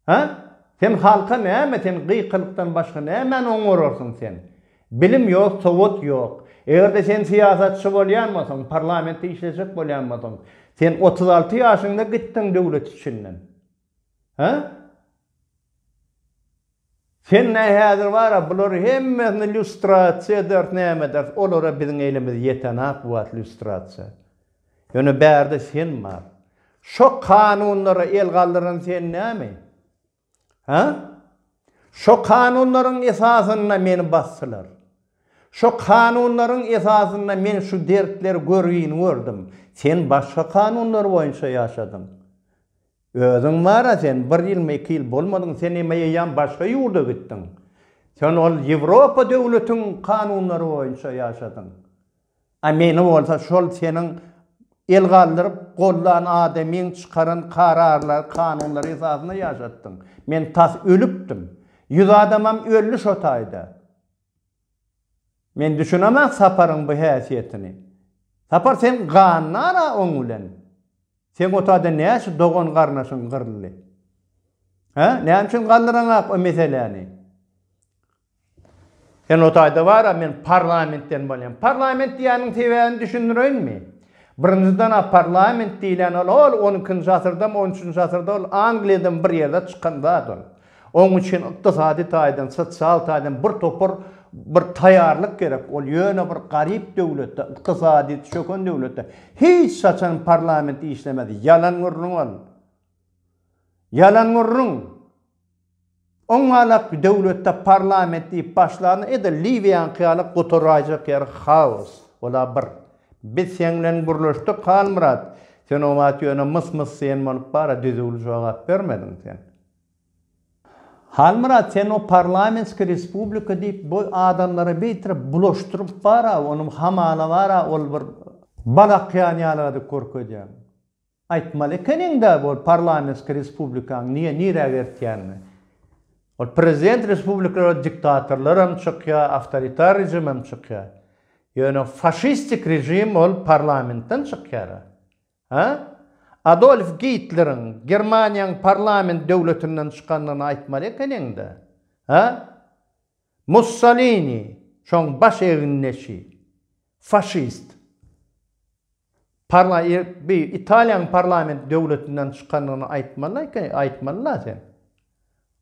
Speaker 1: Hä? Sen halka näme, sen gykylykdan başga nämäni oňararsyň sen? Bilim ýok, sowat ýok. Eger-de sen syýasatçy bolýan bolsaň, parlamentde işlejek bolýan bolsaň, sen 36 ýaşyňda gitdiň döwlet içinden. Hä? Sen nä häzir bara bulary hemmesini lýustrasiýa ederis näme ederis olara biziň elimiz ýetenak bu wagt lýustrasiýa. Ýöne bärde sen bar. Şo kanunlara el galdyran sen näme? Hä? Şo kanunlaryň esasynda meni basdylar. Şo kanunlaryň esasynda men şu dertleri görgini gördüm. Sen başga kanunlar boýunça ýaşadyň. Özüň bar-a sen, bir ýylmy, iki ýyl bolmadyň, sen eme eýýäm başga ýurda gitdiň. Sen ol Ýewropa döwletiň kanunlary boýunça ýaşadyň. A meni bolsa şol seniň el galdyryp gollan adamyň çykaran kararlary, kanunlary esasynda ýaşatdyň. Men tas ölüpdim. Ýüz adamam öldi şo taýda. Men düşünemok Saparyň bu häsiýetini. Sapar sen gannar-a oň bilen. Seň o taýda näçe dogan-garyndaşyň gyryldy? Hä? Näme üçin galdyraňak o meseläni? Sen o taýda bar-a men parlamentden bolýan. Parlament diýýäniň sebäbini düşündireýinmi? Birinjiden-ä parlament diýlen ol ol on ikinji asyrdamy, on üçünji asyrda ol Angliýadan bir ýerde çykan zat ol. Oň üçin ykdysady taýdan, sosial taýdan bir topar bir taýýarlyk gerek. Ol ýöne bir garyp döwletde, ykdysadyýeti çöken döwletde hiç haçan parlament işlemez. Ýalan gürrüň ol. Ýalan gürrüň. Oňalak döwletde parlament diýip başlanda edil Liwiýaňky ýaly gutaraýjak ýeri haos. Ol-a bir. Biz seň bilen gürleşdik Halmyrat. Sen o wagt ýöne mys-mys diýen bolup bar-a düzüwli jogap bermediň sen. Halmyrat sen o parlamentskiý respublika diýip bu adamlara beýtirip bulaşdyryp bara onuň hamala bara ol bir bal akýan ýaly edip görkezýäň. Aýtmaly ekeniňdä bu parlamentskiý respublikaň niýe nirä eltýänini. Ol prezident respublikalarda diktatorlaram çykýa, awtoritar režimem çykýa. Ýöne faşistik režim ol parlamentden çykýara. Hä? Adolf Gitleriň Germaniýaň parlament döwletinden çykandygyny aýtmaly ekeniň-dä. Hä? Mussolini. Şoň baş egindeşi. Faşist. Parla bi Italiýanyň parlament döwletinden çykandygyny aýtmaly aýtmaly-la sen.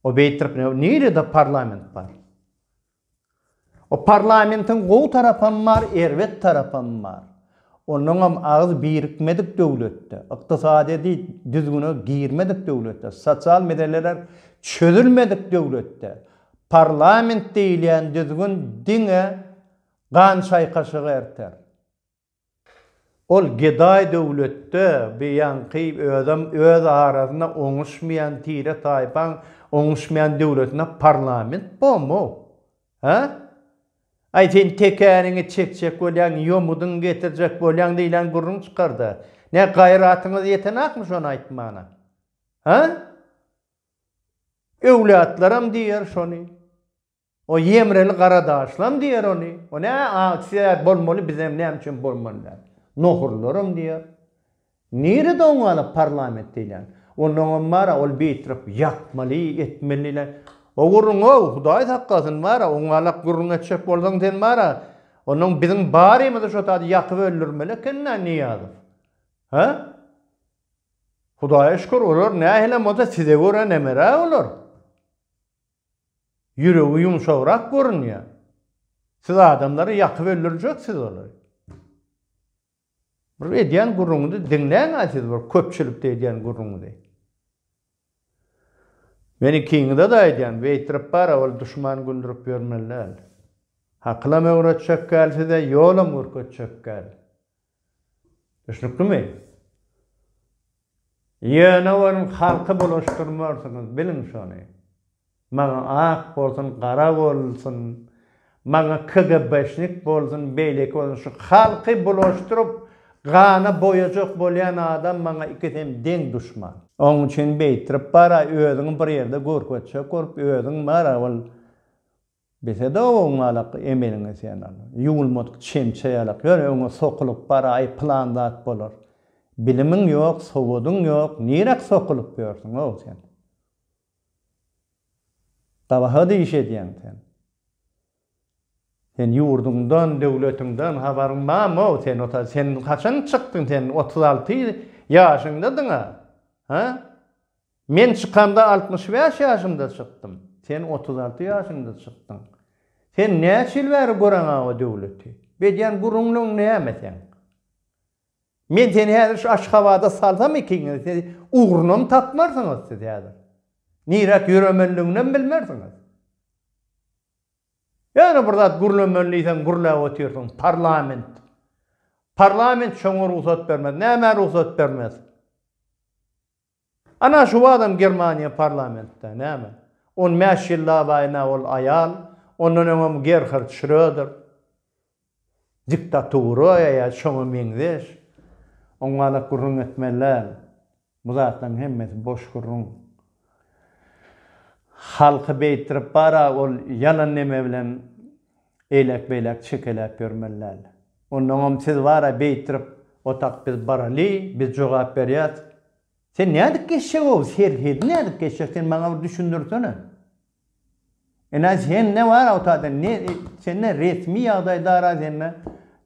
Speaker 1: O beýtirip nirede parlament bar? O parlamentiň gowy tarapam bar, erbet tarapam bar. Onnoňam agyz birikmedik döwletde, ykdysadyýeti düzgüne girmedik döwletde, sosial meseleler çözülmedik döwletde parlament diýilýän düzgün diňe gan çaýkaşyga erter. Ol gedaý döwletde bi ýaňky özem öz arasynda oňuşmaýan tire taýpaň oňuşmaýan döwletinde parlament bomow? Hä? Aý sen tekäniňi çekjek bolýaň ýomudyňy getirjek bolýaň diýlen gürrüň çykarda. Nä gaýratyňyz ýetenakmy şony aýtmana? Hä? Öwlatlaram diýer şony. O ýemreli gara daşlam diýer ony. O nä aksiýa bolmaly bizem näme üçin bolmaly däl. Nohurlaram diýer. Nirede oňa parlament diýilýän. Onnoňam bara ol beýtirip ýakmaly etmeli diýlen. O gürrüň-ow hudaý saklasyn bara oňalak gürrüň etjek bolsaň sen bara onnoň biziň barymyzy şo taýda ýakyp öldürmeli eken-dä Nyýazow. Hä? Hudaýa şükür olar nähilem bolsa size görä nemeräk olar. Ýüregi ýumşagrak görünýär. Siz adamlary ýakyp öldürjek siz olary. Bir edýän gürrüňizi diňläň-ä siz bir köpçülikde edýän gürrüňizi. Men ikiňize-de aýdýan, beýtirip bar-a ol duşman güldürip ýörmeli däl. Hakylam öwretjek däl size, ýolam görkezjek däl. Düşnüklimi? Ýöne welin halky bulaşdyrmarsyňyz, biliň şony. Maňa ak bolsun, gara bolsun, maňa KGB-şnik bolsun, beýleki bolsun, şu halky bulaşdyryp, gana boýajak bolýan adam maňa ikisem deň duşman. Oň üçin beýtdirip bar-a, özüňi bir ýerde görkezjek bolup, özüň bar-a ol Bese-de oňalak emeliňe sen al. Ýuwulmadyk çemçe ýalak. Ýöne öňe sokulyp bar-aý pylan zat bolar. Bilimiň ýok, sowadyň ýok, niräk sokulyp ýörsüň-ow sen? Gabahat iş edýäň sen. Sen ýurduňdan, döwletiňden habaryň barmy-ow sen ota sen haçan çykdyň sen 36 ýaşyňdadyň-a? Hä? Men çykamda 65 ýaşymda çykdym. Sen 36 ýaşyňda çykdyň. Sen näçe ýyl bäri göreňawa döwleti? Bedýän gürrüňleň näme seň? Men seni häzir şu Aşgabada salsam ikiňizi siz ugrunam tapmarsyňyz siz häzir. Niräk ýöremelidiginem bilmersiňiz. Ýöne bir zat gürlemeli diýseň gürläp otyrsyň. Parlament. Parlament şoňa rugsat bermez. Nämä rugsat bermez? Ana şu adam Germaniýa parlamentde näme? On bäş ýyllap aýna ol aýal, ondan öňem Gerhard Şröder. Diktatura ýa şoňa meňzeş. Oňňalak gürrüň etmeli däl. Bu zatlaryň hemmesi boş gürrüň. Halky beýtdirip bar-a ol ýalan neme bilen eýläk-beýläk çekeläp ýörmeli däl. Onnoňam siz bar-a beýtdirip otak biz baraly, biz jogap berýäs. Sen nädip geçjek-ow serhedi nädip geçjek sen maňa bir düşündirsene. Ine sende bar o taýda ne sende resmi ýagdaýda ara sende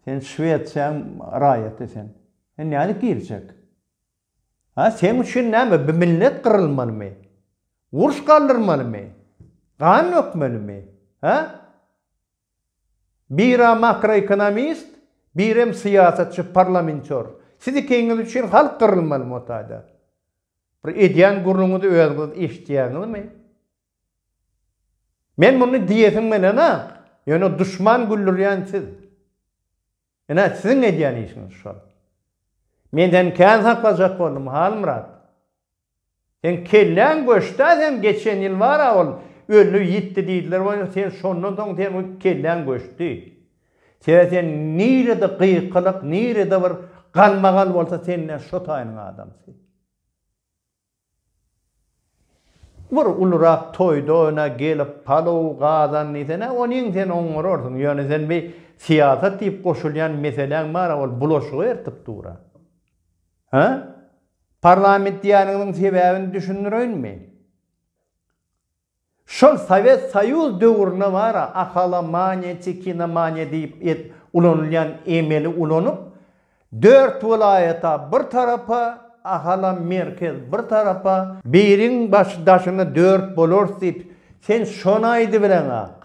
Speaker 1: sen Şwesiýaň raýaty sen. Sen nädip girjek? Ha seň üçin näme bi millet gyrylmalymy? Uruş galdyrmalymy? Gan dökmelimi? Ha? Bira makroekonomist, birem syýasatçy, parlamentör. Siz ikiňiz üçin halk gyrylmalymy o taýda? Bir edýän gürrüňizi özüňiz eşitýäňizmi? Men muny diýesim gelenak, ýöne duşman güldürýän siz. Ine, siziň edýän işiňiz şol. Men seni kän saklajak boldum, Halmyrat. Seň kelläň göçdä sen geçen ýyl bara ol öldi ýitdi diýdiler we sen şondan soň sen kelläň göçdi. Sebäbi sen nirede gykylyk nirede bir galmagal bolsa senden şo taýynyň adamsy. Bir ulurak toýda oýna gelip palow gazan diýsene onyň sen oňararsyň ýöne sen bir syýasat diýip goşulýan meseläň bara ol bulaşygy ertip dura. Hä? Parlament diýýäniňiziň sebäbini düşündireýinmi? Şol Sowet Soýuz döwründe bar-a ahalomaniýa, tikinomaniýa diýip ulanylýan emeli ulanyp, dört welaýat-a bir tarapa, Ahalam merkez bir tarapa, biriň başy daşyna dört bolarys diýip, sen şony aýdybileňak.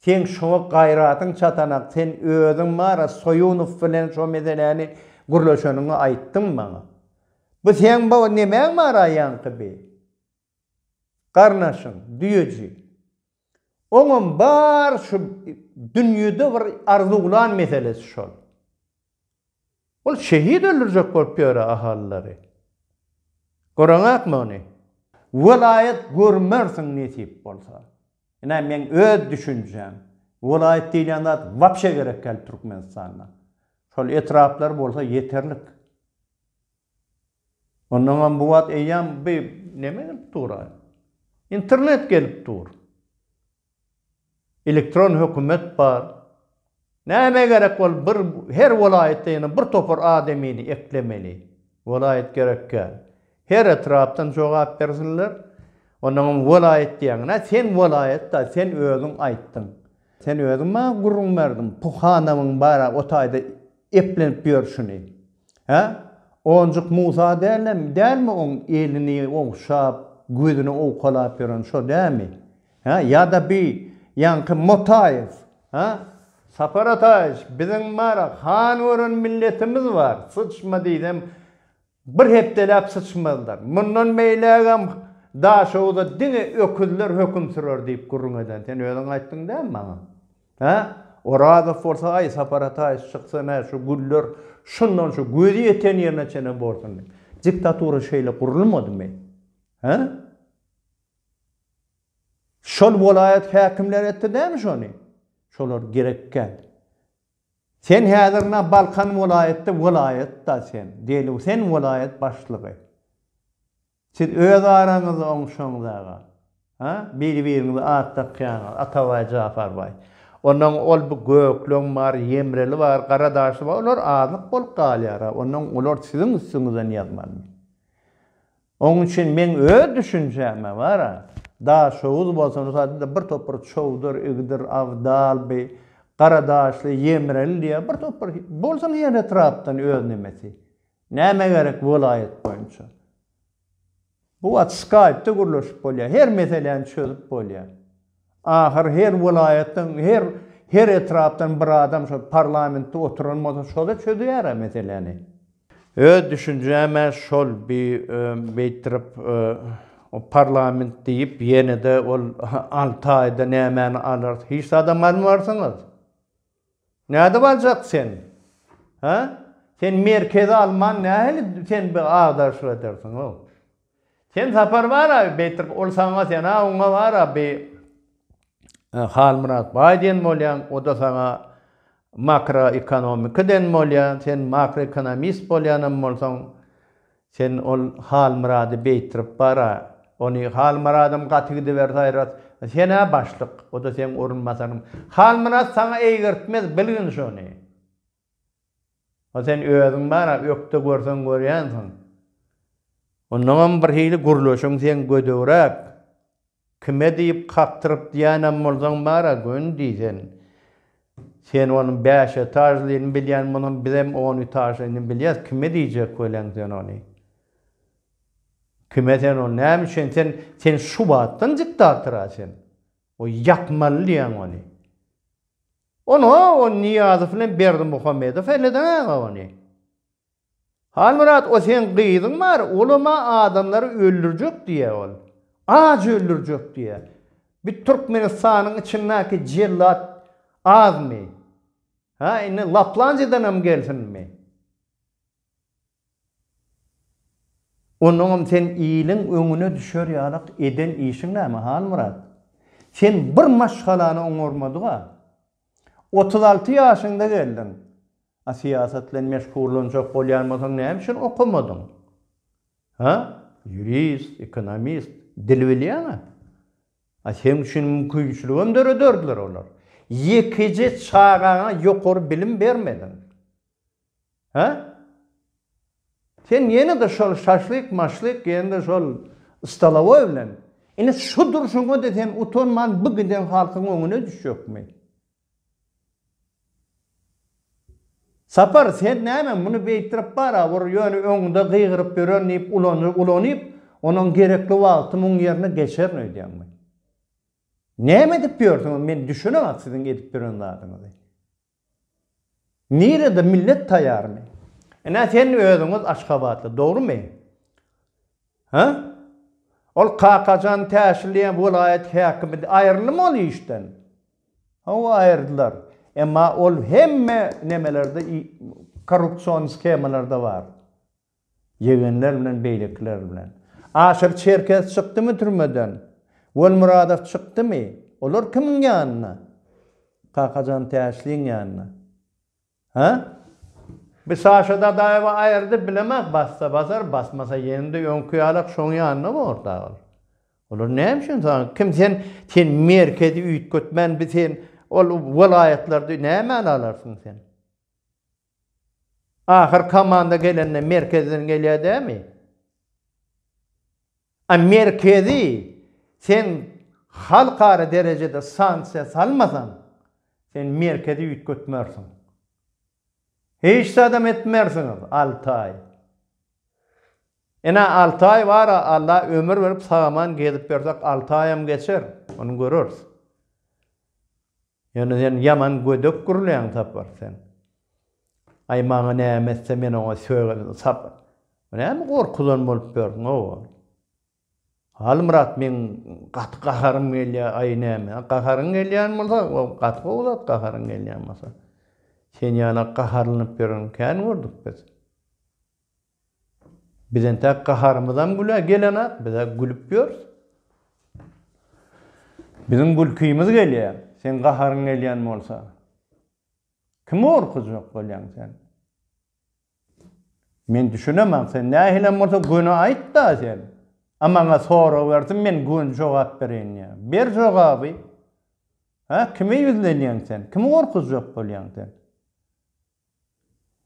Speaker 1: Seň şoňa gaýratyň çatanak, sen özüň bar-a Soýunow bilen şo meseläni gürleşeniňi aýtdyň maňa. Bu seň bu nemäň bar-a ýaňky bi? Garnaşyň, düýeji. Oňam bar şu dünýede bir arzuwlan meselesi şol. Ol şehit öldürjek bolup ýör-ä ahallylary. Göreňakmy ony? Welaýat görmersiň nesip bolsa. Ine meň öz düşünjäm. Welaýat diýilýän zat wapşe gerek däl Türkmenistanda. Şol etraplar bolsa ýeterlik. Onnoňam bu wagt eýýäm bi neme gelip dur-a? Internet gelip dur. Elektron hökümet bar. Nämä gerek ol bir her welaýatda ýene bir topar adamyny eklemeli. Welaýat gerek däl. Her etrapdan jogap bersinler. Onnoňam welaýat diýýäň. Nä sen welaýat-da, sen özüň aýtdyň. Sen özüň maňa gürrüň berdiň. Puhanowyň bar-a o taýda eplenip ýörşüni. Hä? Onjuk Musa dälem, dälmi oň elini ogşap, gözüni owkalap ýören şo dämi? Hä? Ýa-da bi ýaňky Motaýew, hä? Sapar Ataýewiç, biziň bar-a han gören milletimiz bar, syçma diýsem, bir hepdeläp syçmazlar. Mundan beýlägem Daşoguzda diňe öküzler höküm sürer diýip gürrüň eden sen özüň aýtdyň dämi maňa? Hä? Orazow bolsa, aý, Sapar Ataýewiç çyksa, nä, şu güller şundan şu gözi ýeten ýerine çenli bolsun diýip. Diktatura şeýle gurulmadymy? Hä? Şol welaýat häkimleri etdi dämi şony? Şolar gerekgä. Sen häzir na Balkan welaýatda welaýat-da sen. Diýeli, sen welaýat başlygy. Siz öz araňyzda oňuşaňyz aga. Ha? Biri-biriňize at dakýaňyz, Atabaý, Jafarbaý. Onnoň ol bu gökleň bar, ýemreli bar, garadaşly bar, olar azlyk bolup galýar-a. Onnoň olar siziň üstüňizden ýazmalymy? Oň üçin meň öz düşünjäme bar-a, Daşoguz bolsa, mysal üçin, bir topar çowdur, igdir, abdal, bi, garadaşly, ýemreli diýýär, bir topar bolsun her etrapdan öz nemesi. Nämä gerek welaýat boýunça? Bu wagt skaýpda gürleşip bolýar, her meseläni çözüp bolýar. Ahyr her welaýatdan, her her etrapdan bir adam şo parlamentde oturan bolsa şo-da çözýär-ä meseläni. Öz düşünjäm-ä şol bi beýtdirip o parlament diýip ýene-de ol alty aýda nämäni alarys, hiç zadam almarsyňyz. Nädip aljak sen? Hä? Sen merkezi alman nähili sen bir agdaryşlyk edersiň-ow? Sen Sapar bar-a beýtirip ol saňa sen-ä oňa bar-a bi Halmyrat baý diýen bolýaň, o-da saňa makroekonomika diýen bolýa, sen makroekonomist bolýanam bolsaň, Sen ol Halmyrady beýtdirip bar-a, ony Halmyradam gaty gidiberse aýrat, sen-ä başlyk, o-da seň orunbasaryň. Halmyrat saňa eýgertmez, bilgin şony. O sen özüň bar-a, ökde görseň görýänsiň. Onnoňam birhili gürleşiň seň gödegräk. Kime diýip kakdyryp diýänem bolsaň bar-a, göni diý sen. Sen onuň bäş etažlyny bilýän bolsaň, bizem on etažlyny bilýäs, kime diýjek weleň sen ony? Kime sen ony, näme üçin sen, sen şu wagtdan diktator-a sen. O ýakmaly diýýäň ony. Ony o Nyýazow bilen Berdimuhamedow eleden-ä ony. Halmyrat o seň gyzyň bar olama adamlary öldürjek diýä ol. Aç öldürjek diýä. Bi Türkmenistanyň içindäki jellat azmy? Ha indi Laplandiýadanam gelsinmi? Onnoňam sen iliň öňüne düşer ýalak eden işiň näme Halmyrat? Sen bir maşgalany oňarmadyga. 36 ýaşyňda geldiň. A syýasat bilen meşgullanjak bolýan bolsaň näme üçin okamadyň? Ha? Ýurist, ekonomist, dil bilýäň-ä. A seň üçin mümkinçiligem dörederdiler olar. Ýekeje çagaňa ýokary bilim bermediň. Ha? Sen ýene-de şol şaşlyk-maşlyk, ýene-de şol stolowoý bilen. Ine şu durşuňa-da sen utanman bu giden halkyň öňüne düşjekmi? Sapar, sen näme, muny beýtdirip bar-a, bir ýöne öňüňde gygyryp ýören diýip ulanyp, onuň gerekli wagty muň ýerine geçerin öýdýäňmi? Näme edip ýörsüňiz, men düşünemok siziň edip ýören zadyňyzy. Nirede millet taýarmy? Ine sen özüňiz Aşgabatly, dogrumy? Hä? Ol Kakajan Täşli diýen welaýat häkimi aýryldymy ol işden? Hawa aýyrdylar. Emma ol hemme nemelerde korrupsion shemalarda bar. Ýegenler bilen beýlekiler bilen. Aşyr Çerkez çykdymy türmeden? Welmyradow çykdymy? Olar kimiň ýanynda? Kakajan Täşliň ýanynda. Hä? Bi Saşa Dadaýewa aýyrdy bilemok bassa basar basmasa ýene-de öňki ýalak şoň ýanynda bor da ol. Olar näme üçin saňa kim sen sen merkezi üýtgetmän bi sen ol welaýatlarda nämäni alarsyň sen? Ahyr komanda gelende merkezden gelýär dämi? A merkezi sen halkara derejede sanksiýa salmasaň, sen merkezi üýtgetmersiň. Hiç zadam etmersiňiz, Altaý. Ine Altaý bar-a, Alla ömür berip sag-aman gezip bersek Altaýam geçer, ony göreris. Ýöne sen ýaman gödek gürleýäň Sapar sen. Aý maňa näme etse men oňa sögem Sapar. Näme gorkuzan bolup ýörsüň ow. Halmyrat meň gaty gaharym gelýär aý näme. Gaharyň gelýän bolsa gaty gowy zat gaharyň gelýän bolsa. Sen ýaly gaharlanyp ýören kän gördük biz. Biz entäk gaharymyzam güle gelenak, bizä gülüp ýörüs. Biziň gülkimiz gelýär, seň gaharyň gelýän bolsa. Kimi gorkuzjak bolýaň sen? Men düşünemok, sen nähilem bolsa göni aýt-da sen. A maňa sorag bersin, men göni jogap bereýin diýýäň. Ber jogaby. Hä, kime ýüzlenýäň sen? Kimi gorkuzjak bolýaň sen?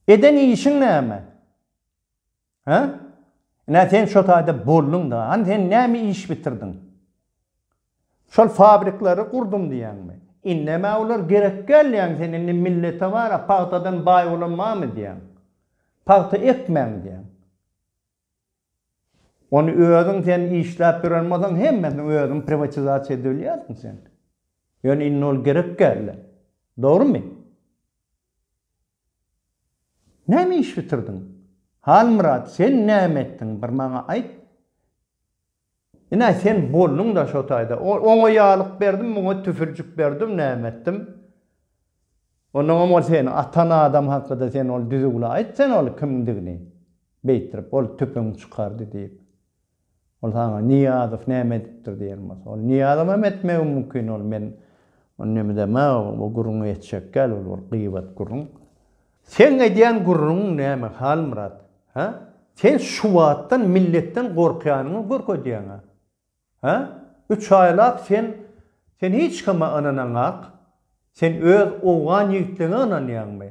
Speaker 1: Eden işiň näme? Hä? Ine sen şo taýda bolduň-da. Hany sen näme iş bitirdiň? Şol fabrikleri gurdum diýýäňmi? Indem-ä olar gerek däl diýýäň sen indi millete bar-a pagtadan baý bolan barmy diýýäň. Pagta ekmäň diýýäň. Ony özüň sen işläp ýören bolsaň hemmesini özüň priwatizasiýa edibilýärsiň sen. Ýöne indi ol gerek däldi. Dogrumy? Näme iş bitirdiň? Halmyrat sen näme etdiň bir maňa aýt. Ine sen bolduň-da şo taýda. Oňa ýalyk berdim, muňa tüfürjik berdim, näme etdim. Onnoňam ol seni atan adam hakda-da sen ol düzüwli aýt sen ol kimdigini. Beýtdirip ol tüpeň çykardy diýip. Ol saňa Nyýazow näme edipdir diýen bolsa. Ol Nyýazowam etmegi mümkin ol men ony neme demä o gürrüňi etjek däl ol bir gyýbat gürrüň. Seň edýän gürrüňiň näme Halmyrat? Hä? Sen şu wagtdan milletden gorkýanyňy görkezýäňä. Hä? Üç aýlap sen sen hiç kime ynanaňak. Sen öz owgan ýigitligiňe ynanýaňmy?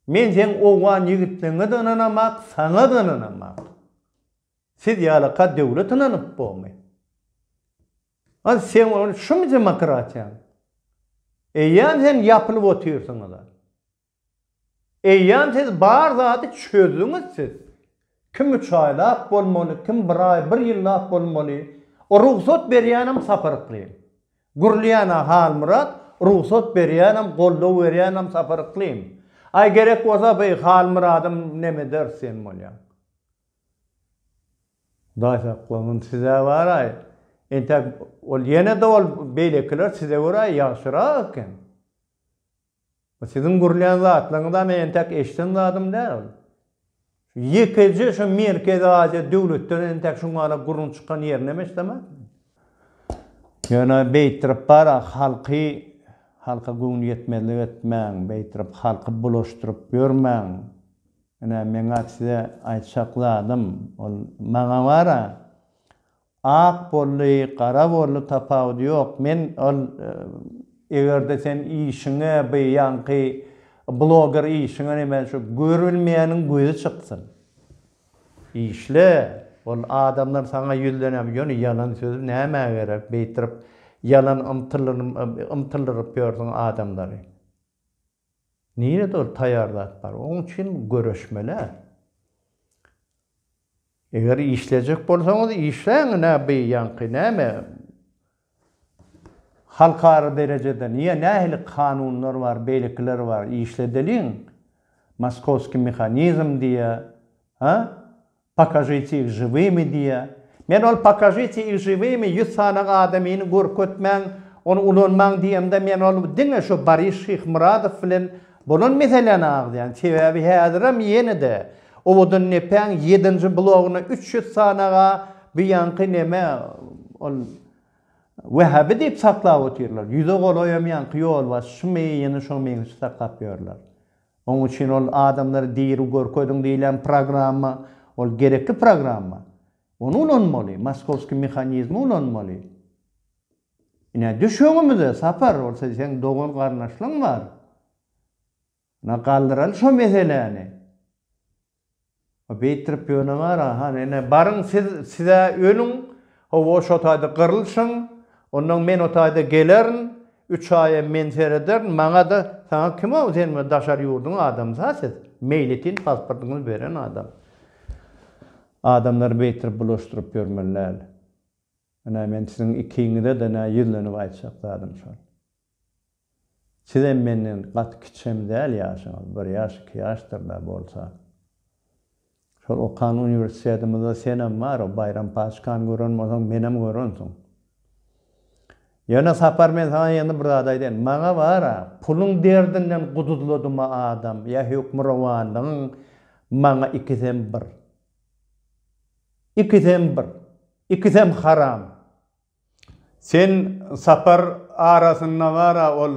Speaker 1: Men seň owgan ýigitligiňe-de ynanamak, saňa-da ynanamak. Siz ýalyka döwlet ynanyp bormy? Hany seň ol şumy demokratiýaň? Eýýäm sen ýapylyp otyrsyňyz-a. Eýýäm siz bar zady çözdüňiz siz. Kim üç aýlap bolmaly, kim bir aý, bir ýyllap bolmaly. O rugsat berýänem Sapar Yklym. Gürlýän-ä Halmyrat, rugsat berýänem, goldaw berýänem Sapar Yklym. Aý gerek bolsa bi Halmyradam neme ederis sen bolýaň. Hudaý saklasyn size baraý. Entäk ol ýene-de ol beýlekiler size görä ýagşyrak eken. Bu siziň gürlän zatlaryňyz-a men entäk eşiden zadym däl ol. Şu ýekeje şu Merkezi Aziýa döwletden entäk şuňa gürrüň çykan ýerinem eşidemok men. Ýöne beýtdirip bar-a halky halka göwnüýetmezlik etmäň, beýtdirip halky bulaşdyryp ýörmäň. Ine meň-ä size aýtjak zadym ol maňa bar-a Ak boldy, gara boldy tapawudy ýok. Men ol egerde sen işiňe bi ýaňky bloger işiňe neme şu görülmeýäniň gözi çyksyn. Işle. Ol adamlar saňa ýüzlenem ýöne ýalan söz nämä gerek beýtirip ýalan ymtyldyryp ýörsüň adamlary. Nirede ol taýar zat bar. Oň üçin göreşmeli. Eger işlejek bolsaňyz işläň ine bi ýaňky näme halkara derejede niýe nähili kanunlar bar beýlekiler bar işledeliň moskowskiý mehanizm diýýä ha pokažite ih žiwymi diýýä men ol pokažite ih žiwymi ýüz sany adamyny görkezmäň ony ulanmaň diýemde men ol diňe şu Boris Şyhmyradow bilen bolan meseläni agzaýan sebäbi häzirem ýene-de Owadandepäň ýedinji blogyna 300 sanaga bu ýaňky neme ol Wähabi diýip saklap otyrlar. Ýüze golaýam ýaňky ýolbaşçymy ýene şoň meňzeş saklap ýörler. Oň üçin ol adamlary diri görkeziň diýlen programma ol gerekli programma. Ony ulanmaly, moskowskiý mehanizmi ulanmaly. Ine düş öňümize Sapar, ol seň dogan garyndaşlaň bar. Na galdyraly şo meseläni. A beýtdirip ýöne bar-a, hany ine baryň siz siz-ä ölüň, hawa şo taýda gyrylşyň, onnoň men o taýda gelerin, üç aýam men serederin, maňa-da, saňa kim-ow sen bir daşary ýurduň adamsy-a siz, meýletin pasportyňyzy beren adam. Adamlary beýtdirip bulaşdyryp ýörmeli däl. Ine men siziň ikiňize-de nä ýüzlenip aýtjak zadym şol. Sizem menden gaty kiçem däl ýaşyňyz, bir ýaş, iki ýaşdyr-da bolsa. Şol okan uniwersitetymyzda senem bar, o Baýram paçkany gören bolsaň, menem görensiň. Ýöne Sapar men saňa ýene bir zat aýdaýyn, maňa bar-a, puluň derdinden guduzladyma adam ýa hökmürowanlygyň maňa ikisem bir. Ikisem bir. Ikisem haram. Sen Sapar arasynda bar-a ol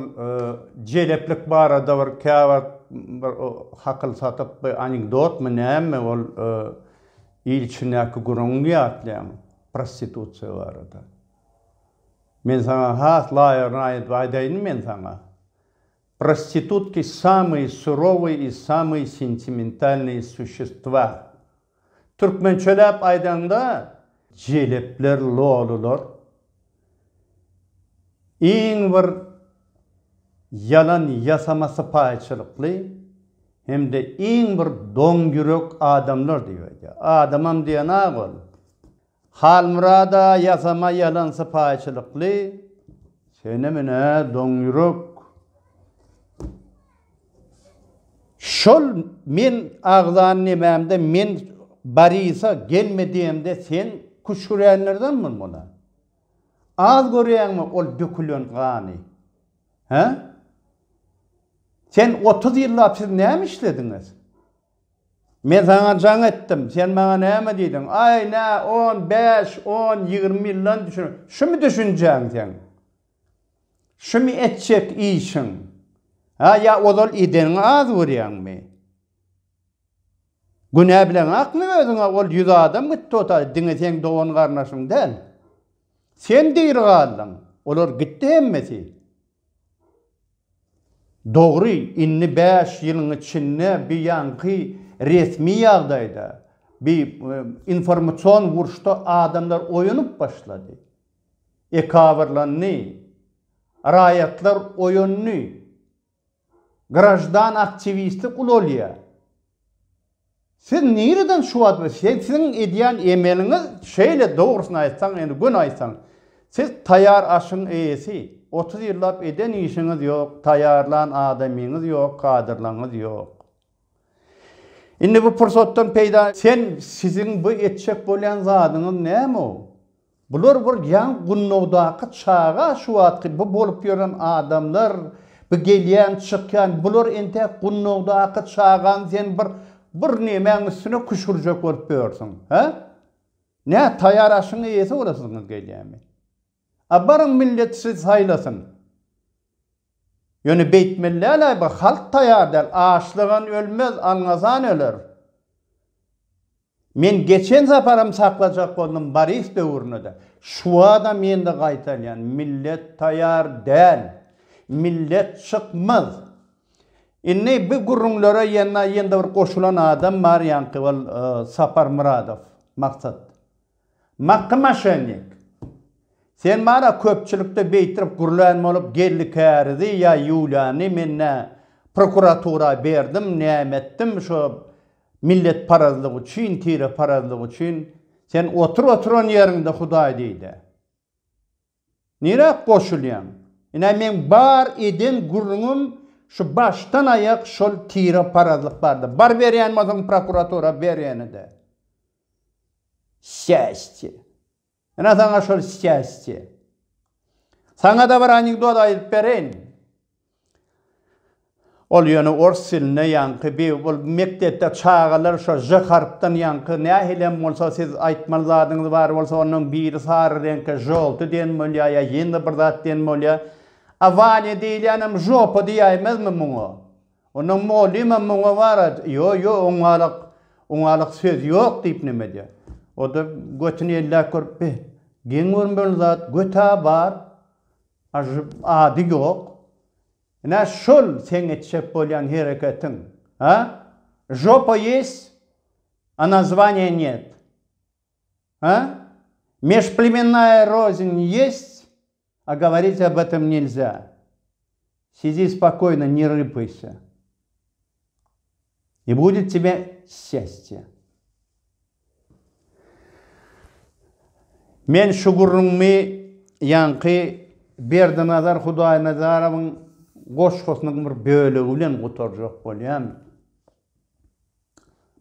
Speaker 1: jeleplik barada bir käwagt bir hakyl satyp bir anekdotmy näme ol il içindäki gürrüňi ýatlaýaň prostitusiýa barada. Men saňa has laýygyny aýdyp aýdaýyn men saňa. Prostitutki samые surowyý i samые sentimentalnyý suşestwa. Türkmençeläp aýdaňda, jelepler, lolular iň bir ýalan ýasama sypaýyçylykly hem-de iň bir doňýürek adamlar diýip aýdýar. Adamam diýen-ak ol. Halmyrad-a ýasama ýalan sypaýyçylykly, senem ine doňýürek. Şol men agzan nemämde men Borisa gelme diýemde sen küşgürýänlerden bolmaly. Az görýäňmi ol dökülen gany? Hä? Sen 30 ýyllap siz näme işlediňiz? Men saňa jaň etdim, sen maňa näme diýdiň? Aý, nä, on bäş, on, 20 ýyldan düşün. Şumy düşünjäň seň? Şumy etjek işiň? Ha, ýa ozal edeniňi az görýäňmi? Günä bileňakmy özüňe ol 100 adam gitdi o taý, diňe seň dogan-garyndaşyň däl. Sen diri galdyň, olar gitdi hemmesi. Dogry, indi bäş ýylyň içinde bi ýaňky resmi ýagdaýda, bi informasion uruşda adamlar oýanyp başlady. Ekabyrlandy. Raýatlar oýandy. Graždan aktiwistlik ulalýar. Siz nireden şu wagt siziň edýän emeliňiz şeýle dogrusyny aýtsaň indi göni aýtsaň siz taýar aşyň eýesi 30 ýyllap eden işiňiz ýok taýarlan adamyňyz ýok kadrlaňyz ýok. Indi bu pursatdan peýda sen siziň bu etjek bolýan zadyňyz näme o? Bular bir ýaňy gundagdaky çaga şu wagtky bu bolup ýören adamlar bu gelýän çykýan bular entäk gundagdaky çagany sen bir bir nemäň üstüne küşgürjek bolup ýörsüň hä? Nä taýar aşyň eýesi bolasyňyz gelýämi? A baryň millet sizi saýlasyn. Ýöne beýtmeli däl-aý bu halk taýar däl açlygan ölmez alňasan öler. Men geçen saparam saklajak boldum Boris döwründe-de. Şuwadam ýene-de gaýtalýan, millet taýar däl. Millet çykmaz. Indi bu gürrüňlere ýene ýene-de bir goşulan adam bar ýaňky ol Sapar Myradow, Maksat. Makgy moşennik. Sen bar-a köpçülikde beýtirip gürlän bolup Geldi Kärizi ýa Ýuliany men nä prokuratura berdim, näme etdim şo milletparazlyk üçin, tireparazlyk üçin. Sen otur oturan ýeriňde Hudaý diýdä. Nirä goşulýaň? Ine meň bar eden gürrüňim şu başdan aýak şol tireparazlyk barada. Bar berýän bolsaň prokuratura ber ýene-de. Sçastýe. Ine saňa şol sçastýe. Saňa-da bir anekdot aýdyp bereýin. Ol ýöne ors dilinde ýaňky bi ol mekdepde çagalar şo ž harpdan ýaňky nähilem bolsa siz aýtmaly zadyňyz bar bolsa onnoň biri sary reňke žolty diýen bolýa ýa ýene bir zat diýen bolýa. A Wanýa diýilýänem žopa diýäýmezmi muňa? Onnoň mugallymam muňa bar-a ýo ýo oňňalak oňňalak söz ýok diýip neme edýär. O-da götüni elläp görüp be geň görmeli zat göt-ä bar a ady ýok. Ine şol seň etjek bolýan hereketiň, a? Žopa ýest, a nazwaniýa net. A? Межплеменная рознь есть, а говорить об этом нельзя. Сиди спокойно, не рыпайся. И будет тебе счастье. Men şu gürrüňimi ýaňky Berdinazar Hudaýnazarowyň goşgusynyň bir bölegi bilen gutarjak bolýan.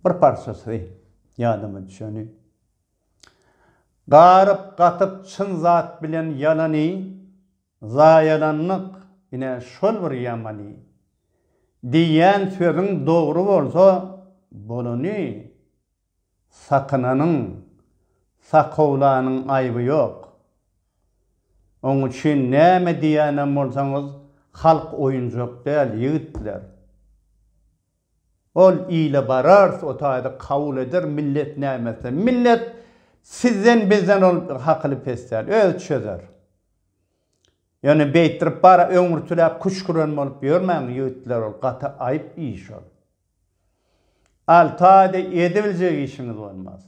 Speaker 1: Bir parçasy ýadyma düşeni. Garyp-gatyp çyn zat bilen ýalany, Zaýalandyk, ine şol bir ýamany. Diýýän sözüň dogry bolsa, bolany. Sakynanyň, sakawlanyň aýby ýok. Oň üçin näme diýýänem bolsaňyz, halk oýunjak däl, ýigitler. Ol ile bararys, o taýda kabul eder, millet näme etse. Millet sizden, bizden ol hakyly pes däl, özi çözer. Ýöne beýtdirip bara öňürtiläp küşgüren bolup ýörmäň, ýigitler, ol gaty aýyp iş ol. Alty aýda edibiljek işiňiz bolmaz.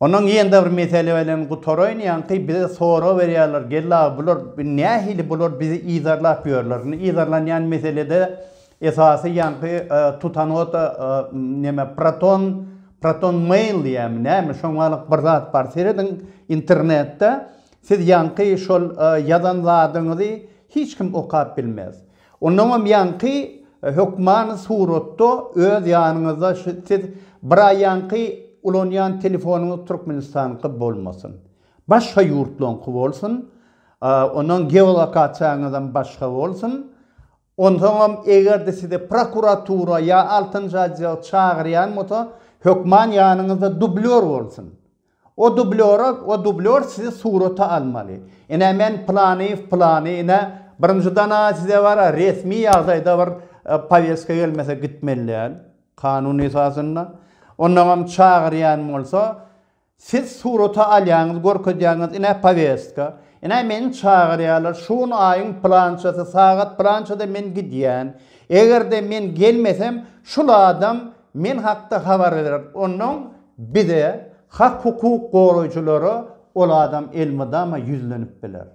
Speaker 1: Ondan ýene-de bir mesele bilen gutaraýyn, ýaňky bize sorag berýärler, Geldi aga bular nähili bular bizi yzarlap ýörler. Indi yzarlanýan meselede esasy ýaňky tutanota neme proton proton mail diýýärmi näme şoň ýaly bir zat bar. Serediň internetde siz ýaňky şol ýazan zadyňyzy hiç kim okap bilmez. Onnoňam ýaňky hökmany suratda öz ýanyňyzda siz bir aý ýaňky ulanýan telefonyňyz Türkmenistanyňky bolmasyn. Başga ýurtlaňky bolsun. Onnoň geolokasiýaňyzam başga bolsun. Onsoňam egerde sizi prokuratura ýa altynjy otdel çagyrýan bolsa hökman ýanyňyzda dublýor bolsun. O dublýora, o dublýor sizi surata almaly. Ine men Planyýew Plany, ine birinjiden-a size bar-a resmi ýagdaýda bir poweska gelmese gitmeli däl, kanun esasynda. Onnoňam çagyrýan bolsa, siz surata alýaňyz, görkezýäňiz, ine poweska, ine meni çagyrýarlar, şu gün aýyň pylançasy, sagat pylançada men gidýän. Eger-de men gelmesem, şul adam men hakda habar berer. Onnoň Bize, hak-hukuk goraýjylara ol adam elmydama ýüzlenip biler.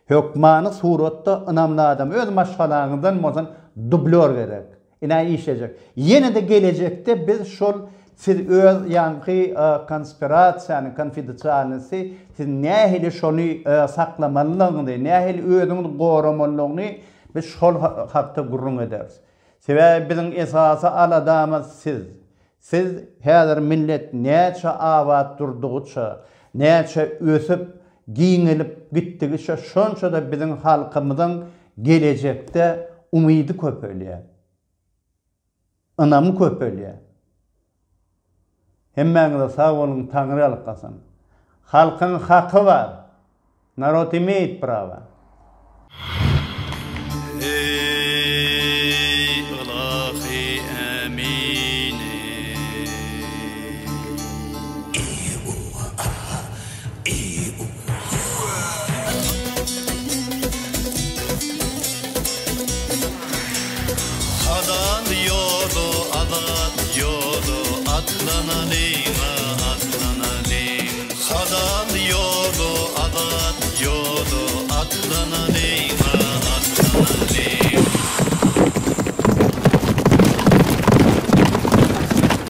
Speaker 1: Hökmany suratda ynamly adam, öz maşgalaňyzdan bolsun dublýor gerek. Ine işlejek. Ýene-de gelejekde biz şol siz öz ýaňky konspirasiýany, konfidesialnosy siz nähili şony saklamalydygyňyzy, nähili özüňizi goramalydygyny biz şol hakda gürrüň ederis. Sebäbi biziň esasy aladamyz siz. Siz häzir millet näçe abat durdugyça, näçe ösüp, giňelip gitdigiçe şonça-da biziň halkymyzyň gelejekde umydy köpelýär. Ynamy köpelýär. Hemmäňize sag boluň Taňryýalkasyn. Halkyň haky bar. Narod imeýit prawa.